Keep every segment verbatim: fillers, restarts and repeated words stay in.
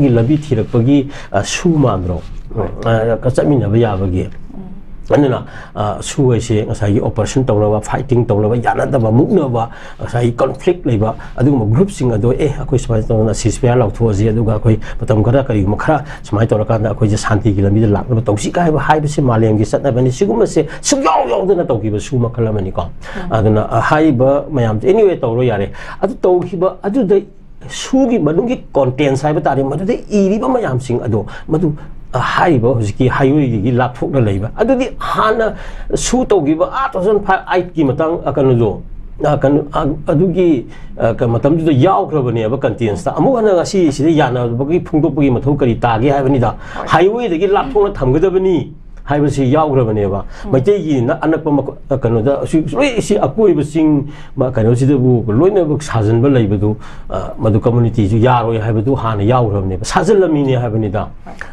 ꯒꯤ ꯂꯝꯕꯤ ꯊꯤꯔꯛꯄꯒꯤ, ꯑ, ꯁꯨ ꯃꯥꯟꯗ꯭ꯔꯣ? ꯑ, ꯆꯠꯃꯤꯟꯅꯕ ꯌꯥꯕꯒꯤ꯫ ꯑꯗꯨꯅ, ꯑ, ꯁꯨ ꯍꯥꯏꯁꯦ ꯉꯁꯥꯏꯒꯤ operation ꯇꯧꯅꯕ, fighting ꯇꯧꯅꯕ, ꯌꯥꯅꯗꯕ, ꯃꯨꯛꯅꯕ, ꯉꯁꯥꯏꯒꯤ conflict ꯂꯩꯕ ꯑꯗꯨꯒꯨꯝꯕ groupꯁꯤꯡ ꯑꯗꯣ, "ꯑꯦ, ꯑꯩꯈꯣꯏ ꯁꯨꯃꯥꯏꯅ ꯇꯧꯗꯅ ceasefire ꯂꯥꯎꯊꯣꯛꯑꯁꯤ, ꯑꯗꯨꯒ ꯑꯩꯈꯣꯏ ꯃꯇꯝ ꯈꯔ ꯀꯔꯤꯒꯨꯝꯕ ꯈꯔ ꯁꯨꯃꯥꯏꯅ ꯇꯧꯔꯀꯥꯟꯗ ꯑꯩꯈꯣꯏꯁꯦ ꯁꯥꯟꯇꯤꯒꯤ ꯂꯝꯕꯤꯗ ꯂꯥꯛꯅꯕ ꯇꯧꯁꯤ" ꯀꯥꯏ ꯍꯥꯏꯕ, ꯍꯥꯏꯕꯁꯤ ꯃꯥꯂꯦꯝꯒꯤ ꯆꯠꯅꯕꯅꯤ꯫ ꯁꯤꯒꯨꯝꯕꯁꯦ ꯁꯨꯛꯌꯥꯎ ꯌꯥꯎꯗꯅ ꯇꯧꯈꯤꯕ ꯁꯨ ꯃꯈꯜ ꯑꯃꯅꯤꯀꯣ꯫ ꯑꯗꯨꯅ, ꯑ, ꯍꯥꯏꯔꯤꯕ ꯃꯌꯥꯝꯁꯦ, anyway, ꯇꯧꯔꯣ ꯌꯥꯔꯦ꯫ ꯑꯗꯨ ꯇꯧꯈꯤꯕ ꯑꯗꯨꯗ ꯁꯨꯒꯤ ꯃꯅꯨꯡꯒꯤ contents ꯍꯥꯏꯕ ꯇꯥꯔꯦ, ꯃꯗꯨꯗ ꯏꯔꯤꯕ ꯃꯌꯥꯝꯁꯤꯡ ꯑꯗꯣ, ꯃꯗꯨ, ꯑ, ꯍꯥꯏꯔꯤꯕ ꯍꯧꯖꯤꯛꯀꯤ highwayꯗꯒꯤ ꯂꯥꯞꯊꯣꯛꯅ ꯂꯩꯕ꯫ ꯑꯗꯨꯗꯤ ꯍꯥꯟꯅ ꯁꯨ ꯇꯧꯈꯤꯕ, ꯑꯥ, two thousand five, eightꯀꯤ ꯃꯇꯥꯡ, ꯑ, ꯀꯩꯅꯣꯗꯣ, ꯑ, ꯀꯩꯅꯣ, ꯑ, ꯑꯗꯨꯒꯤ, ꯑ, ꯀ-, ꯃꯇꯝꯗꯨꯗ ꯌꯥꯎꯈ꯭ꯔꯕꯅꯦꯕ contentsꯇ꯫ ꯑꯃꯨꯛ ꯍꯟꯅ ꯉꯁꯤ ꯁꯤꯗ ꯌꯥꯅꯕꯒꯤ ꯐꯣꯡꯗꯣꯛꯄꯒꯤ ꯃꯊꯧ ꯀꯔꯤ ꯇꯥꯒꯦ ꯍꯥꯏꯕꯅꯤꯗ꯫ Highwayꯗꯒꯤ ꯂꯥꯞꯊꯣꯛꯅ ꯊꯝꯒꯗꯕꯅꯤ ꯍꯥꯏꯕꯁꯤ ꯌꯥꯎꯈ꯭ꯔꯕꯅꯦꯕ꯫ ꯃꯩꯇꯩꯒꯤ ꯅ-, ꯑꯅꯛꯄ ꯃꯈꯣ-, ꯑ, ꯀꯩꯅꯣꯗ, ꯁꯤ, ꯂꯣꯏ ꯁꯤ ꯑꯀꯣꯏꯕꯁꯤꯡ, ꯃ-, ꯀꯩꯅꯣꯁꯤꯗꯕꯨ ꯂꯣꯏꯅꯃꯛ ꯁꯥꯖꯤꯟꯕ ꯂꯩꯕꯗꯨ, ꯑ, ꯃꯗꯨ communityꯁꯨ ꯌꯥꯔꯣꯏ ꯍꯥꯏꯕꯗꯨ ꯍꯥꯟꯅ ꯌꯥꯎꯈ꯭ꯔꯕꯅꯦꯕ, ꯁꯥꯖꯤꯜꯂꯝꯃꯤꯅꯦ ꯍꯥꯏꯕꯅꯤꯗ꯫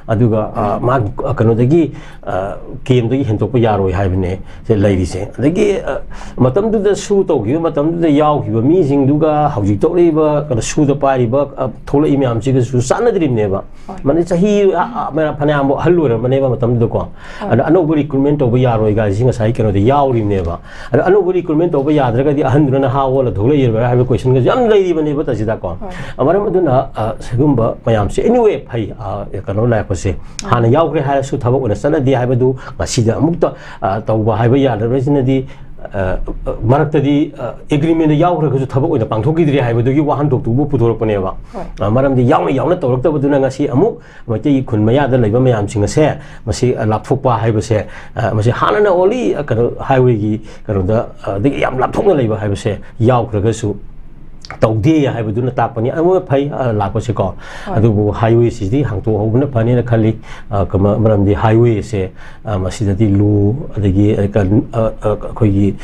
ꯑꯗꯨꯒ, ꯑ, ꯃꯥꯒꯤ, ꯑ, ꯀꯩꯅꯣꯗꯒꯤ, ꯑ, campꯗꯒꯤ ꯍꯦꯟꯗꯣꯛꯄ ꯌꯥꯔꯣꯏ ꯍꯥꯏꯕꯅꯦ ꯁꯦ ꯂꯩꯔꯤꯁꯦ꯫ ꯑꯗꯒꯤ, ꯑ, ꯃꯇꯝꯗꯨꯗ ꯁꯨ ꯇꯧꯈꯤꯕ ꯃꯇꯝꯗꯨꯗ ꯌꯥꯎꯈꯤꯕ ꯃꯤꯁꯤꯡꯗꯨꯒ ꯍꯧꯖꯤꯛ ꯊꯣꯛꯂꯛꯏꯕ, ꯀꯩꯅꯣ, ꯁꯨꯗ ꯄꯥꯏꯔꯤꯕ, ꯑ, ꯊꯣꯛꯂꯛꯏ ꯃꯌꯥꯝꯁꯤꯒꯁꯨ ꯆꯥꯟꯅꯗ꯭ꯔꯤꯕꯅꯦꯕ꯫ ꯃꯥꯅꯦ, ꯆꯍꯤ, ꯑ, ꯑ, ꯃꯌꯥꯝ ꯐꯅꯌꯥꯝꯕꯨ ꯑꯍꯜ ꯑꯣꯏꯔꯝꯃꯅꯦꯕ ꯃꯇꯝꯗꯨꯗꯀꯣ꯫ ꯑꯗ ꯑꯅꯧꯕ recruitment ꯇꯧꯕ ꯌꯥꯔꯣꯏ ꯀꯥꯏꯁꯤ ꯉꯁꯥꯏ ꯀꯩꯅꯣꯗ ꯌꯥꯎꯔꯤꯕꯅꯦꯕ꯫ ꯑꯗ ꯑꯅꯧꯕ recruitment ꯇꯧꯕ ꯌꯥꯗ꯭ꯔꯒꯗꯤ ꯑꯍꯟꯗꯨꯅ ꯅꯍꯥ ꯑꯣꯜꯂ ꯊꯣꯛꯂꯛꯏꯕ꯭ꯔꯥ ꯍꯥꯏꯕ questionꯒꯁꯨ ꯌꯥꯝ ꯂꯩꯔꯤꯕꯅꯦꯕ ꯇꯁꯤꯗꯀꯣ꯫ ꯑ, ꯃꯔꯝ ꯑꯗꯨꯅ, ꯑ, ꯁꯤꯒꯨꯝꯕ ꯃꯌꯥꯝꯁꯦ, anyway, ꯐꯩ, ꯑ, ꯀꯩꯅꯣ ꯂꯥꯛꯄꯁꯦ꯫ ꯍꯥꯟꯅ ꯌꯥꯎꯈ꯭ꯔꯦ ꯍꯥꯏꯔꯁꯨ ꯊꯕꯛ ꯑꯣꯏꯅ ꯆꯠꯅꯗꯦ ꯍꯥꯏꯕꯗꯨ ꯉꯁꯤꯗ ꯑꯃꯨꯛꯇ, ꯑ, ꯇꯧꯕ ꯍꯥꯏꯕ ꯌꯥꯗꯕꯁꯤꯅꯗꯤ, ꯑ, ꯑ, ꯃꯔꯛꯇꯗꯤ, ꯑ, agreementꯗ ꯌꯥꯎꯈ꯭ꯔꯒꯁꯨ ꯊꯕꯛ ꯑꯣꯏꯅ ꯄꯥꯡꯊꯣꯛꯈꯤꯗ꯭ꯔꯦ ꯍꯥꯏꯕꯗꯨꯒꯤ ꯋꯥꯍꯟꯊꯣꯛꯇꯨꯕꯨ ꯄꯨꯊꯣꯔꯛꯄꯅꯦꯕ꯫ ꯑ, ꯃꯔꯝꯗꯤ ꯌꯥꯎꯅ ꯌꯥꯎꯅ ꯇꯧꯔꯛꯇꯕꯗꯨꯅ ꯉꯁꯤ ꯑꯃꯨꯛ ꯃꯩꯇꯩꯒꯤ ꯈꯨꯟ ꯃꯌꯥꯗ ꯂꯩꯕ ꯃꯌꯥꯝꯁꯤꯡ ꯑꯁꯦ, ꯃꯁꯤ, ꯑ, ꯂꯥꯞꯊꯣꯛꯄ ꯍꯥꯏꯕꯁꯦ, ꯑ, ꯃꯁꯤ ꯍꯥꯟꯅꯅ only, ꯑ, ꯀꯩꯅꯣ, highwayꯒꯤ ꯀꯩꯅꯣꯗ, ꯑ, ꯑꯗꯒꯤ ꯌꯥꯝ ꯂꯥꯞꯊꯣꯛꯅ ꯂꯩꯕ ꯍꯥꯏꯕꯁꯦ ꯌꯥꯎꯈ꯭ꯔꯒꯁꯨ ꯇꯧꯗꯦ ꯍꯥꯏꯕꯗꯨꯅ ꯇꯥꯛꯄꯅꯤ꯫ ꯑꯃ ꯐꯩ, ꯑ, ꯂꯥꯛꯄꯁꯦꯀꯣ꯫ ꯑꯗꯨꯕꯨ highwayꯁꯤꯗꯤ ꯍꯥꯡꯇꯣꯛꯍꯧꯕꯅ ꯐꯅꯦꯅ ꯈꯜꯂꯤ꯫ ꯑ, ꯀꯃ-, ꯃꯔꯝꯗꯤ highwayꯁꯦ, ꯑ, ꯃꯁꯤꯗꯗꯤ law ꯑꯗꯒꯤ, ꯑ, ꯀ-, ꯑ, ꯑ, ꯑꯩꯈꯣꯏꯒꯤ,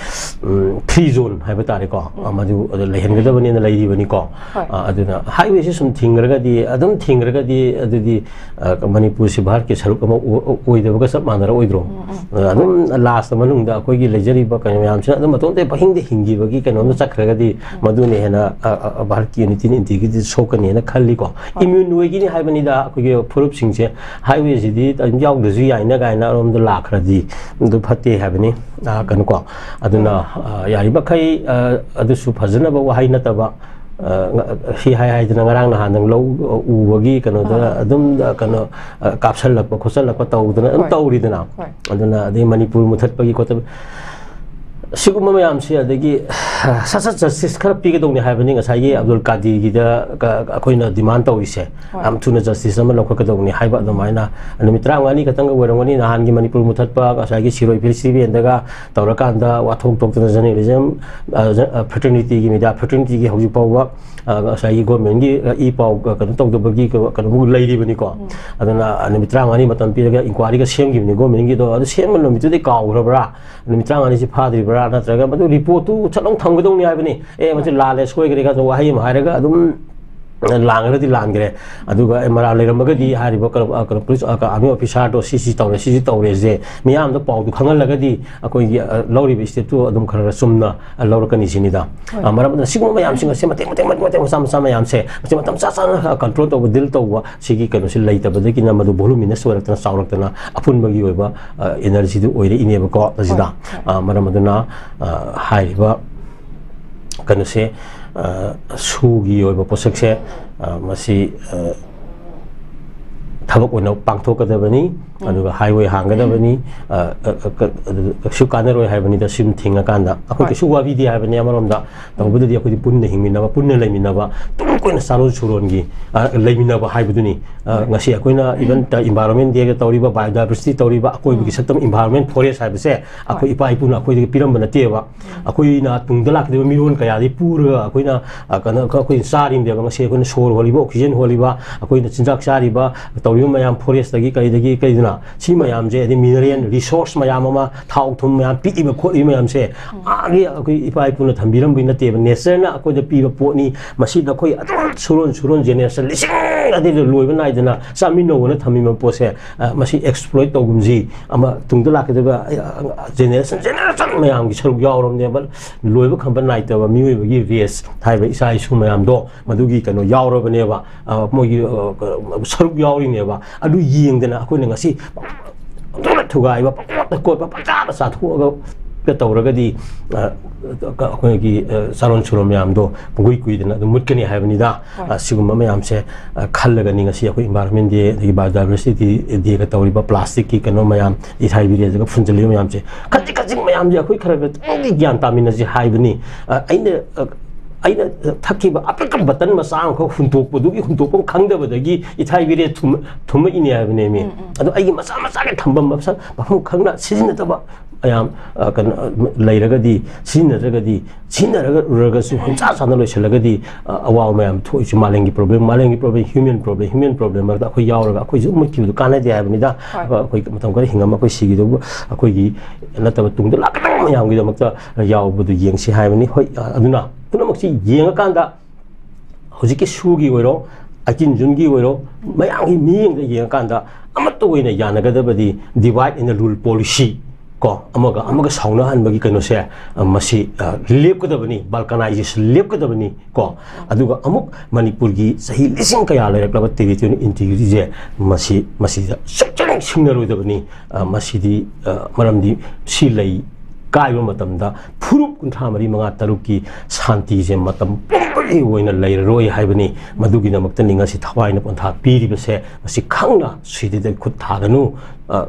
ꯎꯝ, free zone ꯍꯥꯏꯕ ꯇꯥꯔꯦꯀꯣ꯫ ꯑ, ꯃꯗꯨ ꯑꯗ ꯂꯩꯍꯟꯒꯗꯕꯅꯦꯅ ꯂꯩꯔꯤꯕꯅꯤꯀꯣ꯫ ꯑ, ꯑꯗꯨꯅ highwayꯁꯤ ꯁꯨꯝ ꯊꯤꯡꯈ꯭ꯔꯒꯗꯤ, ꯑꯗꯨꯝ ꯊꯤꯡꯈ꯭ꯔꯒꯗꯤ, ꯑꯗꯨꯗꯤ, ꯑ, ꯃꯅꯤꯄꯨꯔꯁꯤ ꯚꯥꯔꯠꯀꯤ ꯁꯔꯨꯛ ꯑꯃ ꯑꯣ-, ꯑꯣ-, ꯑꯣꯏꯗꯕꯒ ꯆꯞ ꯃꯥꯟꯅꯔꯛꯑꯣꯏꯗ꯭ꯔꯣ? ꯑ, ꯑꯗꯨꯝ lastꯇ ꯃꯅꯨꯡꯗ ꯑꯩꯈꯣꯏꯒꯤ ꯂꯩꯖꯔꯤꯕ ꯀꯩꯅꯣ ꯃꯌꯥꯝꯁꯤꯅ ꯑꯗꯨꯝ ꯃꯇꯣꯝꯇ ꯄꯪꯍꯤꯡꯗ ꯍꯤꯡꯈꯤꯕꯒꯤ ꯀꯩꯅꯣꯝꯗ ꯆꯠꯈ꯭ꯔꯒꯗꯤ ꯃꯗꯨꯅ ꯍꯦꯟꯅ ꯑ, ꯑ, ꯚꯥꯔꯠꯀꯤ unity and integrity ꯁꯣꯛꯀꯅꯤꯅ ꯈꯜꯂꯤꯀꯣ꯫ Immune ꯑꯣꯏꯒꯅꯤ ꯍꯥꯏꯕꯅꯤꯗ, ꯑꯩꯈꯣꯏꯒꯤ ꯐꯨꯔꯨꯞꯁꯤꯡꯁꯦ highwayꯁꯤꯗꯤ ꯑꯗꯨꯝ ꯌꯥꯎꯗ꯭ꯔꯁꯨ ꯌꯥꯏꯅ ꯀꯥꯏꯅ ꯑꯔꯣꯝꯗ ꯂꯥꯛꯈ꯭ꯔꯗꯤ ꯑꯗꯨ ꯐꯠꯇꯦ ꯍꯥꯏꯕꯅꯤ꯫ ꯑ, ꯀꯩꯅꯣꯀꯣ, ꯑꯗꯨꯅ, ꯑ, ꯌꯥꯔꯤꯕꯈꯩ, ꯑ, ꯑꯗꯨꯁꯨ ꯐꯖꯅꯕ ꯋꯥꯍꯩ ꯅꯠꯇꯕ, ꯑ, ꯉ-, ꯁꯤ ꯍꯥꯏ ꯍꯥꯏꯗꯅ ꯉꯔꯥꯡ ꯅꯍꯥꯟꯗꯪ ꯂꯧ ꯎꯕꯒꯤ ꯀꯩꯅꯣꯗ ꯑꯗꯨꯝ, ꯑ, ꯀꯩꯅꯣ, ꯑ, ꯀꯥꯞꯁꯜꯂꯛꯄ ꯈꯣꯠꯆꯜꯂꯛꯄ ꯇꯧꯗꯅ ꯑꯗꯨꯝ ꯍꯣꯏ꯫ ꯇꯧꯔꯤꯗꯅ꯫ ꯍꯣꯏ꯫ ꯑꯗꯨꯅ ꯑꯗꯩ ꯃꯅꯤꯄꯨꯔ ꯃꯨꯊꯠꯄꯒꯤ ꯈꯣꯠꯇꯕ ꯁꯤꯒꯨꯝꯕ ꯃꯌꯥꯝꯁꯦ, ꯑꯗꯒꯤ ꯁꯠ ꯁꯠ justice ꯈꯔ ꯄꯤꯒꯗꯧꯅꯤ ꯍꯥꯏꯕꯅꯤ ꯉꯁꯥꯏꯒꯤ ꯑꯕꯗꯨꯜ ꯀꯥꯗꯤꯔꯒꯤꯗ ꯀ-, ꯑꯩꯈꯣꯏꯅ demand ꯇꯧꯔꯤꯁꯦ꯫ ꯍꯣꯏ꯫ ꯌꯥꯝ ꯊꯨꯅ justice ꯑꯃ ꯂꯧꯈꯠꯀꯗꯧꯅꯤ ꯍꯥꯏꯕ ꯑꯗꯨꯃꯥꯏꯅ꯫ ꯅꯨꯃꯤꯠ ꯇꯔꯥꯃꯉꯥꯅꯤ ꯈꯛꯇꯪꯒ ꯑꯣꯏꯔꯝꯒꯅꯤ ꯅꯍꯥꯟꯒꯤ ꯃꯅꯤꯄꯨꯔ ꯃꯨꯊꯠꯄ, ꯉꯁꯥꯏꯒꯤ ꯁꯤꯔꯣꯏ festivalꯗꯒ ꯇꯧꯔꯀꯥꯟꯗ ꯋꯥꯊꯣꯛ ꯊꯣꯛꯇꯅ journalism, ꯑ, ꯖ-, ꯑ, fraternityꯒꯤ, media fraternityꯒꯤ ꯍꯧꯖꯤꯛ ꯐꯥꯎꯕ, ꯑ, ꯉꯁꯥꯏꯒꯤ governmentꯒꯤ, ꯑ, ꯏ ꯄꯥꯎ, ꯑ, ꯀꯩꯅꯣ ꯇꯧꯗꯕꯒꯤ ꯀꯩꯅꯣ, ꯀꯩꯅꯣꯃꯨꯛ ꯂꯩꯔꯤꯕꯅꯤꯀꯣ꯫ ꯎꯝ꯫ ꯑꯗꯨꯅ, ꯑ, ꯅꯨꯃꯤꯠ ꯇꯔꯥꯃꯉꯥꯅꯤ ꯃꯇꯝ ꯄꯤꯔꯒ inquiryꯒ ꯁꯦꯝꯈꯤꯕꯅꯤ governmentꯒꯤꯗꯣ꯫ ꯑꯗꯨ ꯁꯦꯝꯕ ꯅꯨꯃꯤꯠꯇꯨꯗꯤ ꯀꯥꯎꯈ꯭ꯔꯕ꯭ꯔꯥ? ꯅꯨꯃꯤꯠ ꯇꯔꯥꯃꯉꯥꯅꯤꯁꯤ ꯐꯥꯗ꯭ꯔꯤꯕ꯭ꯔꯥ? ꯅꯠꯇ꯭ꯔꯒ ꯃꯗꯨ reportꯇꯨ ꯁꯠ ꯂꯥꯎ ꯊꯝꯒꯗꯧꯅꯤ ꯍꯥꯏꯕꯅꯤ꯫ ꯑꯦ, ꯃꯁꯤ ꯂꯥꯜꯂꯦ, ꯁꯣꯏꯈ꯭ꯔꯦ ꯀꯥꯏꯅ ꯋꯥꯍꯩ ꯑꯃ ꯍꯥꯏꯔꯒ ꯑꯗꯨꯝ ꯂꯥꯟꯈ꯭ꯔꯗꯤ ꯂꯥꯟꯈ꯭ꯔꯦ꯫ ꯑꯗꯨꯒ, ꯑꯦ, ꯃꯔꯥꯜ ꯂꯩꯔꯝꯃꯒꯗꯤ ꯍꯥꯏꯔꯤꯕ ꯀꯩꯅꯣ, ꯑ, ꯀꯩꯅꯣ, police, ꯑ, army officerꯗꯣ ꯁꯤ, ꯁꯤ ꯇꯧꯔꯦ, ꯁꯤ, ꯁꯤ ꯇꯧꯔꯦꯁꯦ ꯃꯤꯌꯥꯝꯗ ꯄꯥꯎꯗꯨ ꯈꯪꯍꯜꯂꯒꯗꯤ ꯑꯩꯈꯣꯏꯒꯤ, ꯑ, ꯂꯧꯔꯤꯕ stepꯇꯨ ꯑꯗꯨꯝ ꯈꯔ ꯈꯔ ꯆꯨꯝꯅ, ꯑ, ꯂꯧꯔꯛꯀꯅꯤ ꯁꯤꯅꯤꯗ꯫ ꯍꯣꯏ꯫ ꯑ, ꯃꯔꯝ ꯑꯗꯨꯅ ꯁꯤꯒꯨꯝꯕ ꯃꯌꯥꯝꯁꯤꯡ ꯑꯁꯦ ꯃꯇꯦꯛ, ꯃꯇꯦꯛ, ꯃꯇꯦꯛ, ꯃꯇꯦꯛ ꯃꯆꯥ, ꯃꯆꯥ ꯃꯌꯥꯝꯁꯦ ꯃꯁꯤ ꯃꯇꯝ ꯆꯥ ꯆꯥꯅ, ꯑ, control ꯇꯧꯕ, deal ꯇꯧꯕ ꯁꯤꯒꯤ ꯀꯩꯅꯣꯁꯤ ꯂꯩꯇꯕꯗꯒꯤꯅ ꯃꯗꯨ voluminous ꯑꯣꯏꯔꯛꯇꯅ, ꯆꯥꯎꯔꯛꯇꯅ ꯑꯄꯨꯟꯕꯒꯤ ꯑꯣꯏꯕ, ꯑ, energyꯗꯨ ꯑꯣꯏꯔꯛꯏꯅꯦꯕꯀꯣ ꯃꯁꯤꯗ꯫ ꯍꯣꯏ, ꯍꯣꯏ꯫ ꯑ, ꯃꯔꯝ ꯑꯗꯨꯅ, ꯑ, ꯍꯥꯏꯔꯤꯕ ꯀꯩꯅꯣꯁꯦ, ꯑ, ꯁꯨꯒꯤ ꯑꯣꯏꯕ ꯄꯣꯠꯁꯛꯁꯦ, ꯑ, ꯃꯁꯤ, ꯑ, ꯊꯕꯛ ꯑꯣꯏꯅ ꯄꯥꯡꯊꯣꯛꯀꯗꯕꯅꯤ, ꯎꯝ꯫ ꯑꯗꯨꯒ highway ꯍꯥꯡꯒꯗꯕꯅꯤ, ꯑ, ꯑ, ꯑ, ꯀ-, ꯑꯗꯨ ꯀꯩꯁꯨ ꯀꯥꯟꯅꯔꯣꯏ ꯍꯥꯏꯕꯅꯤꯗ, ꯁꯨꯝ ꯊꯤꯡꯉꯀꯥꯟꯗ꯫ ꯑꯩꯈꯣꯏ ꯍꯣꯏ꯫ ꯀꯩꯁꯨ ꯋꯥꯕꯤꯗꯦ ꯍꯥꯏꯕꯅꯤ ꯑꯃꯔꯣꯝꯗ꯫ ꯇꯧꯕꯗꯗꯤ ꯑꯩꯈꯣꯏꯗꯤ ꯄꯨꯟꯅ ꯍꯤꯡꯃꯤꯟꯅꯕ, ꯄꯨꯟꯅ ꯂꯩꯃꯤꯟꯅꯕ, ꯇꯨꯡ ꯀꯣꯏꯅ ꯆꯥꯔꯣꯟ ꯁꯨꯔꯣꯟꯒꯤ, ꯑ, ꯂꯩꯃꯤꯟꯅꯕ ꯍꯥꯏꯕꯗꯨꯅꯤ꯫ ꯑ, ꯍꯣꯏ꯫ ꯉꯁꯤ ꯑꯩꯈꯣꯏꯅ even ꯇ-, Environment Dayꯒ ꯇꯧꯔꯤꯕ, biodiversity ꯇꯧꯔꯤꯕ, ꯑꯀꯣꯏꯕꯒꯤ ꯎꯝ꯫ ꯁꯛꯇꯝ, environment, forest ꯍꯥꯏꯕꯁꯦ ꯑꯩꯈꯣꯏ ꯍꯣꯏ꯫ ꯏꯄꯥ ꯏꯄꯨꯅ ꯑꯩꯈꯣꯏꯗꯒꯤ ꯄꯤꯔꯝꯕ ꯅꯠꯇꯦꯕ꯫ ꯎꯝ꯫ ꯑꯩꯈꯣꯏꯅ ꯇꯨꯡꯗ ꯂꯥꯛꯀꯗꯕ ꯃꯤꯔꯣꯟ ꯀꯌꯥꯗꯒꯤ ꯄꯨꯔꯒ ꯑꯩꯈꯣꯏꯅ, ꯑ, ꯀꯩꯅꯣ, ꯑꯩꯈꯣꯏꯅ ꯆꯥꯔꯤꯕꯅꯦꯕ꯫ ꯉꯁꯤ ꯑꯩꯈꯣꯏꯅ ꯁꯣꯔ ꯍꯣꯜꯂꯤꯕ, oxygen ꯍꯣꯜꯂꯤꯕ, ꯑꯩꯈꯣꯏꯅ ꯆꯤꯟꯖꯥꯛ ꯆꯥꯔꯤꯕ, ꯇꯧꯔꯤꯕ ꯃꯌꯥꯝ forestꯇꯒꯤ ꯀꯔꯤꯗꯒꯤ ꯀꯔꯤꯗꯨꯅ ꯁꯤ ꯃꯌꯥꯝꯁꯦ, ꯑꯗꯩ mineral resource ꯃꯌꯥꯝ ꯑꯃ, ꯊꯥꯎ ꯊꯨꯝ ꯃꯌꯥꯝ ꯄꯤꯛꯏꯕ ꯈꯣꯠꯂꯤꯕ ꯃꯌꯥꯝꯁꯦ, ꯎꯝ꯫ ꯑꯥꯒꯤ ꯑꯩꯈꯣꯏ ꯏꯄꯥ ꯏꯄꯨꯅ ꯊꯝꯕꯤꯔꯝꯕꯒꯤ ꯅꯠꯇꯦꯕ, natureꯅ ꯑꯩꯈꯣꯏꯗ ꯄꯤꯕ ꯄꯣꯠꯅꯤ꯫ ꯃꯁꯤꯗ ꯑꯩꯈꯣꯏ ꯑꯗꯨꯝ ꯁꯨꯔꯣꯟ ꯁꯨꯔꯣꯟ generation ꯂꯤꯁꯤꯡ ꯌꯥꯗꯦ, ꯂꯣꯏꯕ ꯅꯥꯏꯗꯅ ꯆꯥꯃꯤꯟꯅꯧꯅ ꯊꯝꯃꯤꯕ ꯄꯣꯠꯁꯦ, ꯑ, ꯃꯁꯤ exploit ꯇꯧꯒꯨꯝꯁꯤ꯫ ꯑꯃ ꯇꯨꯡꯗ ꯂꯥꯛꯀꯗꯕ, ꯑ, generation, generation ꯃꯌꯥꯝꯒꯤ ꯁꯔꯨꯛ ꯌꯥꯎꯔꯕꯅꯦꯕ꯫ ꯂꯣꯏꯕ ꯈꯝꯕ ꯅꯥꯏꯗꯕ ꯃꯤꯑꯣꯏꯕꯒꯤ race ꯍꯥꯏꯕ ꯏꯆꯥ ꯏꯁꯨ ꯃꯌꯥꯝꯗꯣ, ꯃꯗꯨꯒꯤ ꯀꯩꯅꯣ ꯌꯥꯎꯔꯕꯅꯦꯕ, ꯑ, ꯃꯣꯏꯒꯤ, ꯑ, ꯁꯔꯨꯛ ꯌꯥꯎꯔꯤꯅꯦꯕ꯫ ꯑꯗꯨ ꯌꯦꯡꯗꯅ ꯑꯩꯈꯣꯏꯅ ꯉꯁꯤ ꯄꯪꯊꯨꯅ ꯊꯨꯒꯥꯏꯕ, ꯄꯪꯀꯣꯠꯇ ꯀꯣꯠꯄ, ꯄꯪꯆꯥꯗ ꯆꯥꯊꯣꯛꯑꯒ ꯇꯧꯔꯒꯗꯤ, ꯑ, ꯑꯩꯈꯣꯏꯒꯤ, ꯑ, ꯆꯥꯔꯣꯟ ꯁꯨꯔꯣꯟ ꯃꯌꯥꯝꯗꯣ ꯄꯨꯡꯀꯨꯏ ꯀꯨꯏꯗꯅ ꯑꯗꯨꯝ ꯃꯨꯠꯀꯅꯤ ꯍꯥꯏꯕꯅꯤꯗ꯫ ꯍꯣꯏ꯫ ꯑ, ꯁꯤꯒꯨꯝꯕ ꯃꯌꯥꯝꯁꯦ, ꯑ, ꯈꯜꯂꯒꯅꯤ ꯉꯁꯤ ꯑꯩꯈꯣꯏ Environment Day, ꯑꯗꯒꯤ Biodiversity Day-ꯒ ꯇꯧꯔꯤꯕ plastic-ꯀꯤ ꯀꯩꯅꯣ ꯃꯌꯥꯝ, ꯏꯊꯥꯏ ꯕꯤꯔꯦꯖꯒ ꯐꯨꯟꯖꯜꯂꯤꯕ ꯃꯌꯥꯝꯁꯦ, ꯈꯖꯤꯛ ꯈꯖꯤꯛ ꯃꯌꯥꯝꯁꯦ ꯑꯩꯈꯣꯏ ꯈꯔ ꯈꯔ ꯇꯪꯗꯤ ꯒ꯭ꯌꯥꯟ ꯇꯥꯃꯤꯟꯅꯁꯤ ꯍꯥꯏꯕꯅꯤ꯫ ꯑ, ꯑꯩꯅ, ꯑ, ꯑꯩꯅ ꯊꯛꯈꯤꯕ ꯑꯄꯤꯛꯄ bottle ꯃꯆꯥ ꯑꯃꯈꯛ ꯍꯨꯟꯗꯣꯛꯄꯗꯨꯒꯤ ꯍꯨꯟꯗꯣꯛꯐꯝ ꯈꯪꯗꯕꯗꯒꯤ ꯏꯊꯥꯏ ꯕꯤꯔꯦ ꯊꯨꯝ-, ꯊꯨꯝꯃꯛꯏꯅꯦ ꯍꯥꯏꯕꯅꯦꯃꯤ꯫ ꯎꯝ, ꯎꯝ꯫ ꯑꯗꯣ ꯑꯩꯒꯤ ꯃꯆꯥ ꯃꯆꯥꯒꯤ ꯊꯝꯐꯝ ꯃꯐꯝ, ꯃꯐꯝ ꯈꯪꯅ ꯁꯤꯖꯤꯟꯅꯗꯕ ꯃꯌꯥꯝ, ꯑ, ꯀꯩꯅꯣ, ꯑ, ꯂꯩꯔꯒꯗꯤ, ꯁꯤꯖꯤꯟꯅꯗ꯭ꯔꯒꯗꯤ, ꯁꯤꯖꯤꯟꯅꯔꯒ ꯎꯔꯒꯁꯨ ꯄꯪꯆꯥ ꯆꯥꯅ ꯂꯣꯏꯁꯤꯜꯂꯒꯗꯤ, ꯑ, ꯑꯋꯥꯕ ꯃꯌꯥꯝ ꯊꯣꯛꯏꯁꯦ ꯃꯥꯂꯦꯝꯒꯤ problem, ꯃꯥꯂꯦꯝꯒꯤ problem, human problem, human problem ꯃꯔꯛꯇ ꯑꯩꯈꯣꯏ ꯌꯥꯎꯔꯒ ꯑꯩꯈꯣꯏꯁꯨ ꯃꯨꯠꯈꯤꯕꯗꯨ ꯀꯥꯟꯅꯗꯦ ꯍꯥꯏꯕꯅꯤꯗ꯫ ꯍꯣꯏ꯫ ꯑꯩꯈꯣꯏ ꯃꯇꯝ ꯈꯔ ꯍꯤꯡꯉꯝꯃ ꯑꯩꯈꯣꯏ ꯁꯤꯈꯤꯗꯧꯕ ꯑꯩꯈꯣꯏꯒꯤ ꯅꯠꯇꯕ ꯇꯨꯡꯗ ꯂꯥꯛꯀꯗꯕ ꯃꯌꯥꯝꯒꯤꯗꯃꯛꯇ ꯌꯥꯎꯕꯗꯨ ꯌꯦꯡꯁꯤ ꯍꯥꯏꯕꯅꯤ꯫ ꯍꯣꯏ, ꯑ, ꯑꯗꯨꯅ ꯄꯨꯝꯅꯃꯛꯁꯤ ꯌꯦꯡꯉꯀꯥꯟꯗ ꯍꯧꯖꯤꯛꯀꯤ ꯁꯨꯒꯤ ꯑꯣꯏꯔꯣ, ꯑꯩꯇꯤꯟ ꯖꯨꯟꯒꯤ ꯑꯣꯏꯔꯣ, ꯃꯌꯥꯝꯒꯤ ꯃꯤꯠꯌꯦꯡꯗ ꯌꯦꯡꯉꯀꯥꯟꯗ ꯑꯃꯠꯇ ꯑꯣꯏꯅ ꯌꯥꯅꯒꯗꯕꯗꯤ divide and rule policy ꯀꯣ, ꯑꯃꯒ ꯑꯃꯒ ꯁꯥꯎꯅꯍꯟꯕꯒꯤ ꯀꯩꯅꯣꯁꯦ, ꯑ, ꯃꯁꯤ, ꯑ, ꯂꯦꯞꯀꯗꯕꯅꯤ, balkanization ꯂꯦꯞꯀꯗꯕꯅꯤ ꯀꯣ꯫ ꯑꯗꯨꯒ ꯑꯃꯨꯛ ꯃꯅꯤꯄꯨꯔꯒꯤ ꯆꯍꯤ ꯂꯤꯁꯤꯡ ꯀꯌꯥ ꯂꯩꯔꯛꯂꯕ territorial integrity-ꯁꯦ ꯃꯁꯤ, ꯃꯁꯤꯗ ꯁꯨꯡꯆꯪ ꯁꯤꯡꯅꯔꯣꯏꯗꯕꯅꯤ꯫ ꯑ, ꯃꯁꯤꯗꯤ, ꯑ, ꯃꯔꯝꯗꯤ ꯁꯤ ꯂꯩ ꯀꯥꯏꯕ ꯃꯇꯝꯗ ꯐꯨꯔꯨꯞ ꯀꯨꯟꯊ꯭ꯔꯥ ꯃꯔꯤ, ꯃꯉꯥ, ꯇꯔꯨꯛꯀꯤ ꯁꯥꯟꯇꯤꯁꯦ ꯃꯇꯝ ꯄꯨꯝꯕꯒꯤ ꯑꯣꯏꯅ ꯂꯩꯔꯔꯣꯏ ꯍꯥꯏꯕꯅꯤ꯫ ꯃꯗꯨꯒꯤꯗꯃꯛꯇꯅꯤ ꯉꯁꯤ ꯊꯋꯥꯏꯅ ꯄꯣꯟꯊꯥ ꯄꯤꯔꯤꯕꯁꯦ꯫ ꯃꯁꯤ ꯈꯪꯅ ꯁꯤꯗꯩꯗ ꯈꯨꯠ ꯊꯥꯒꯅꯨ꯫ ꯑ,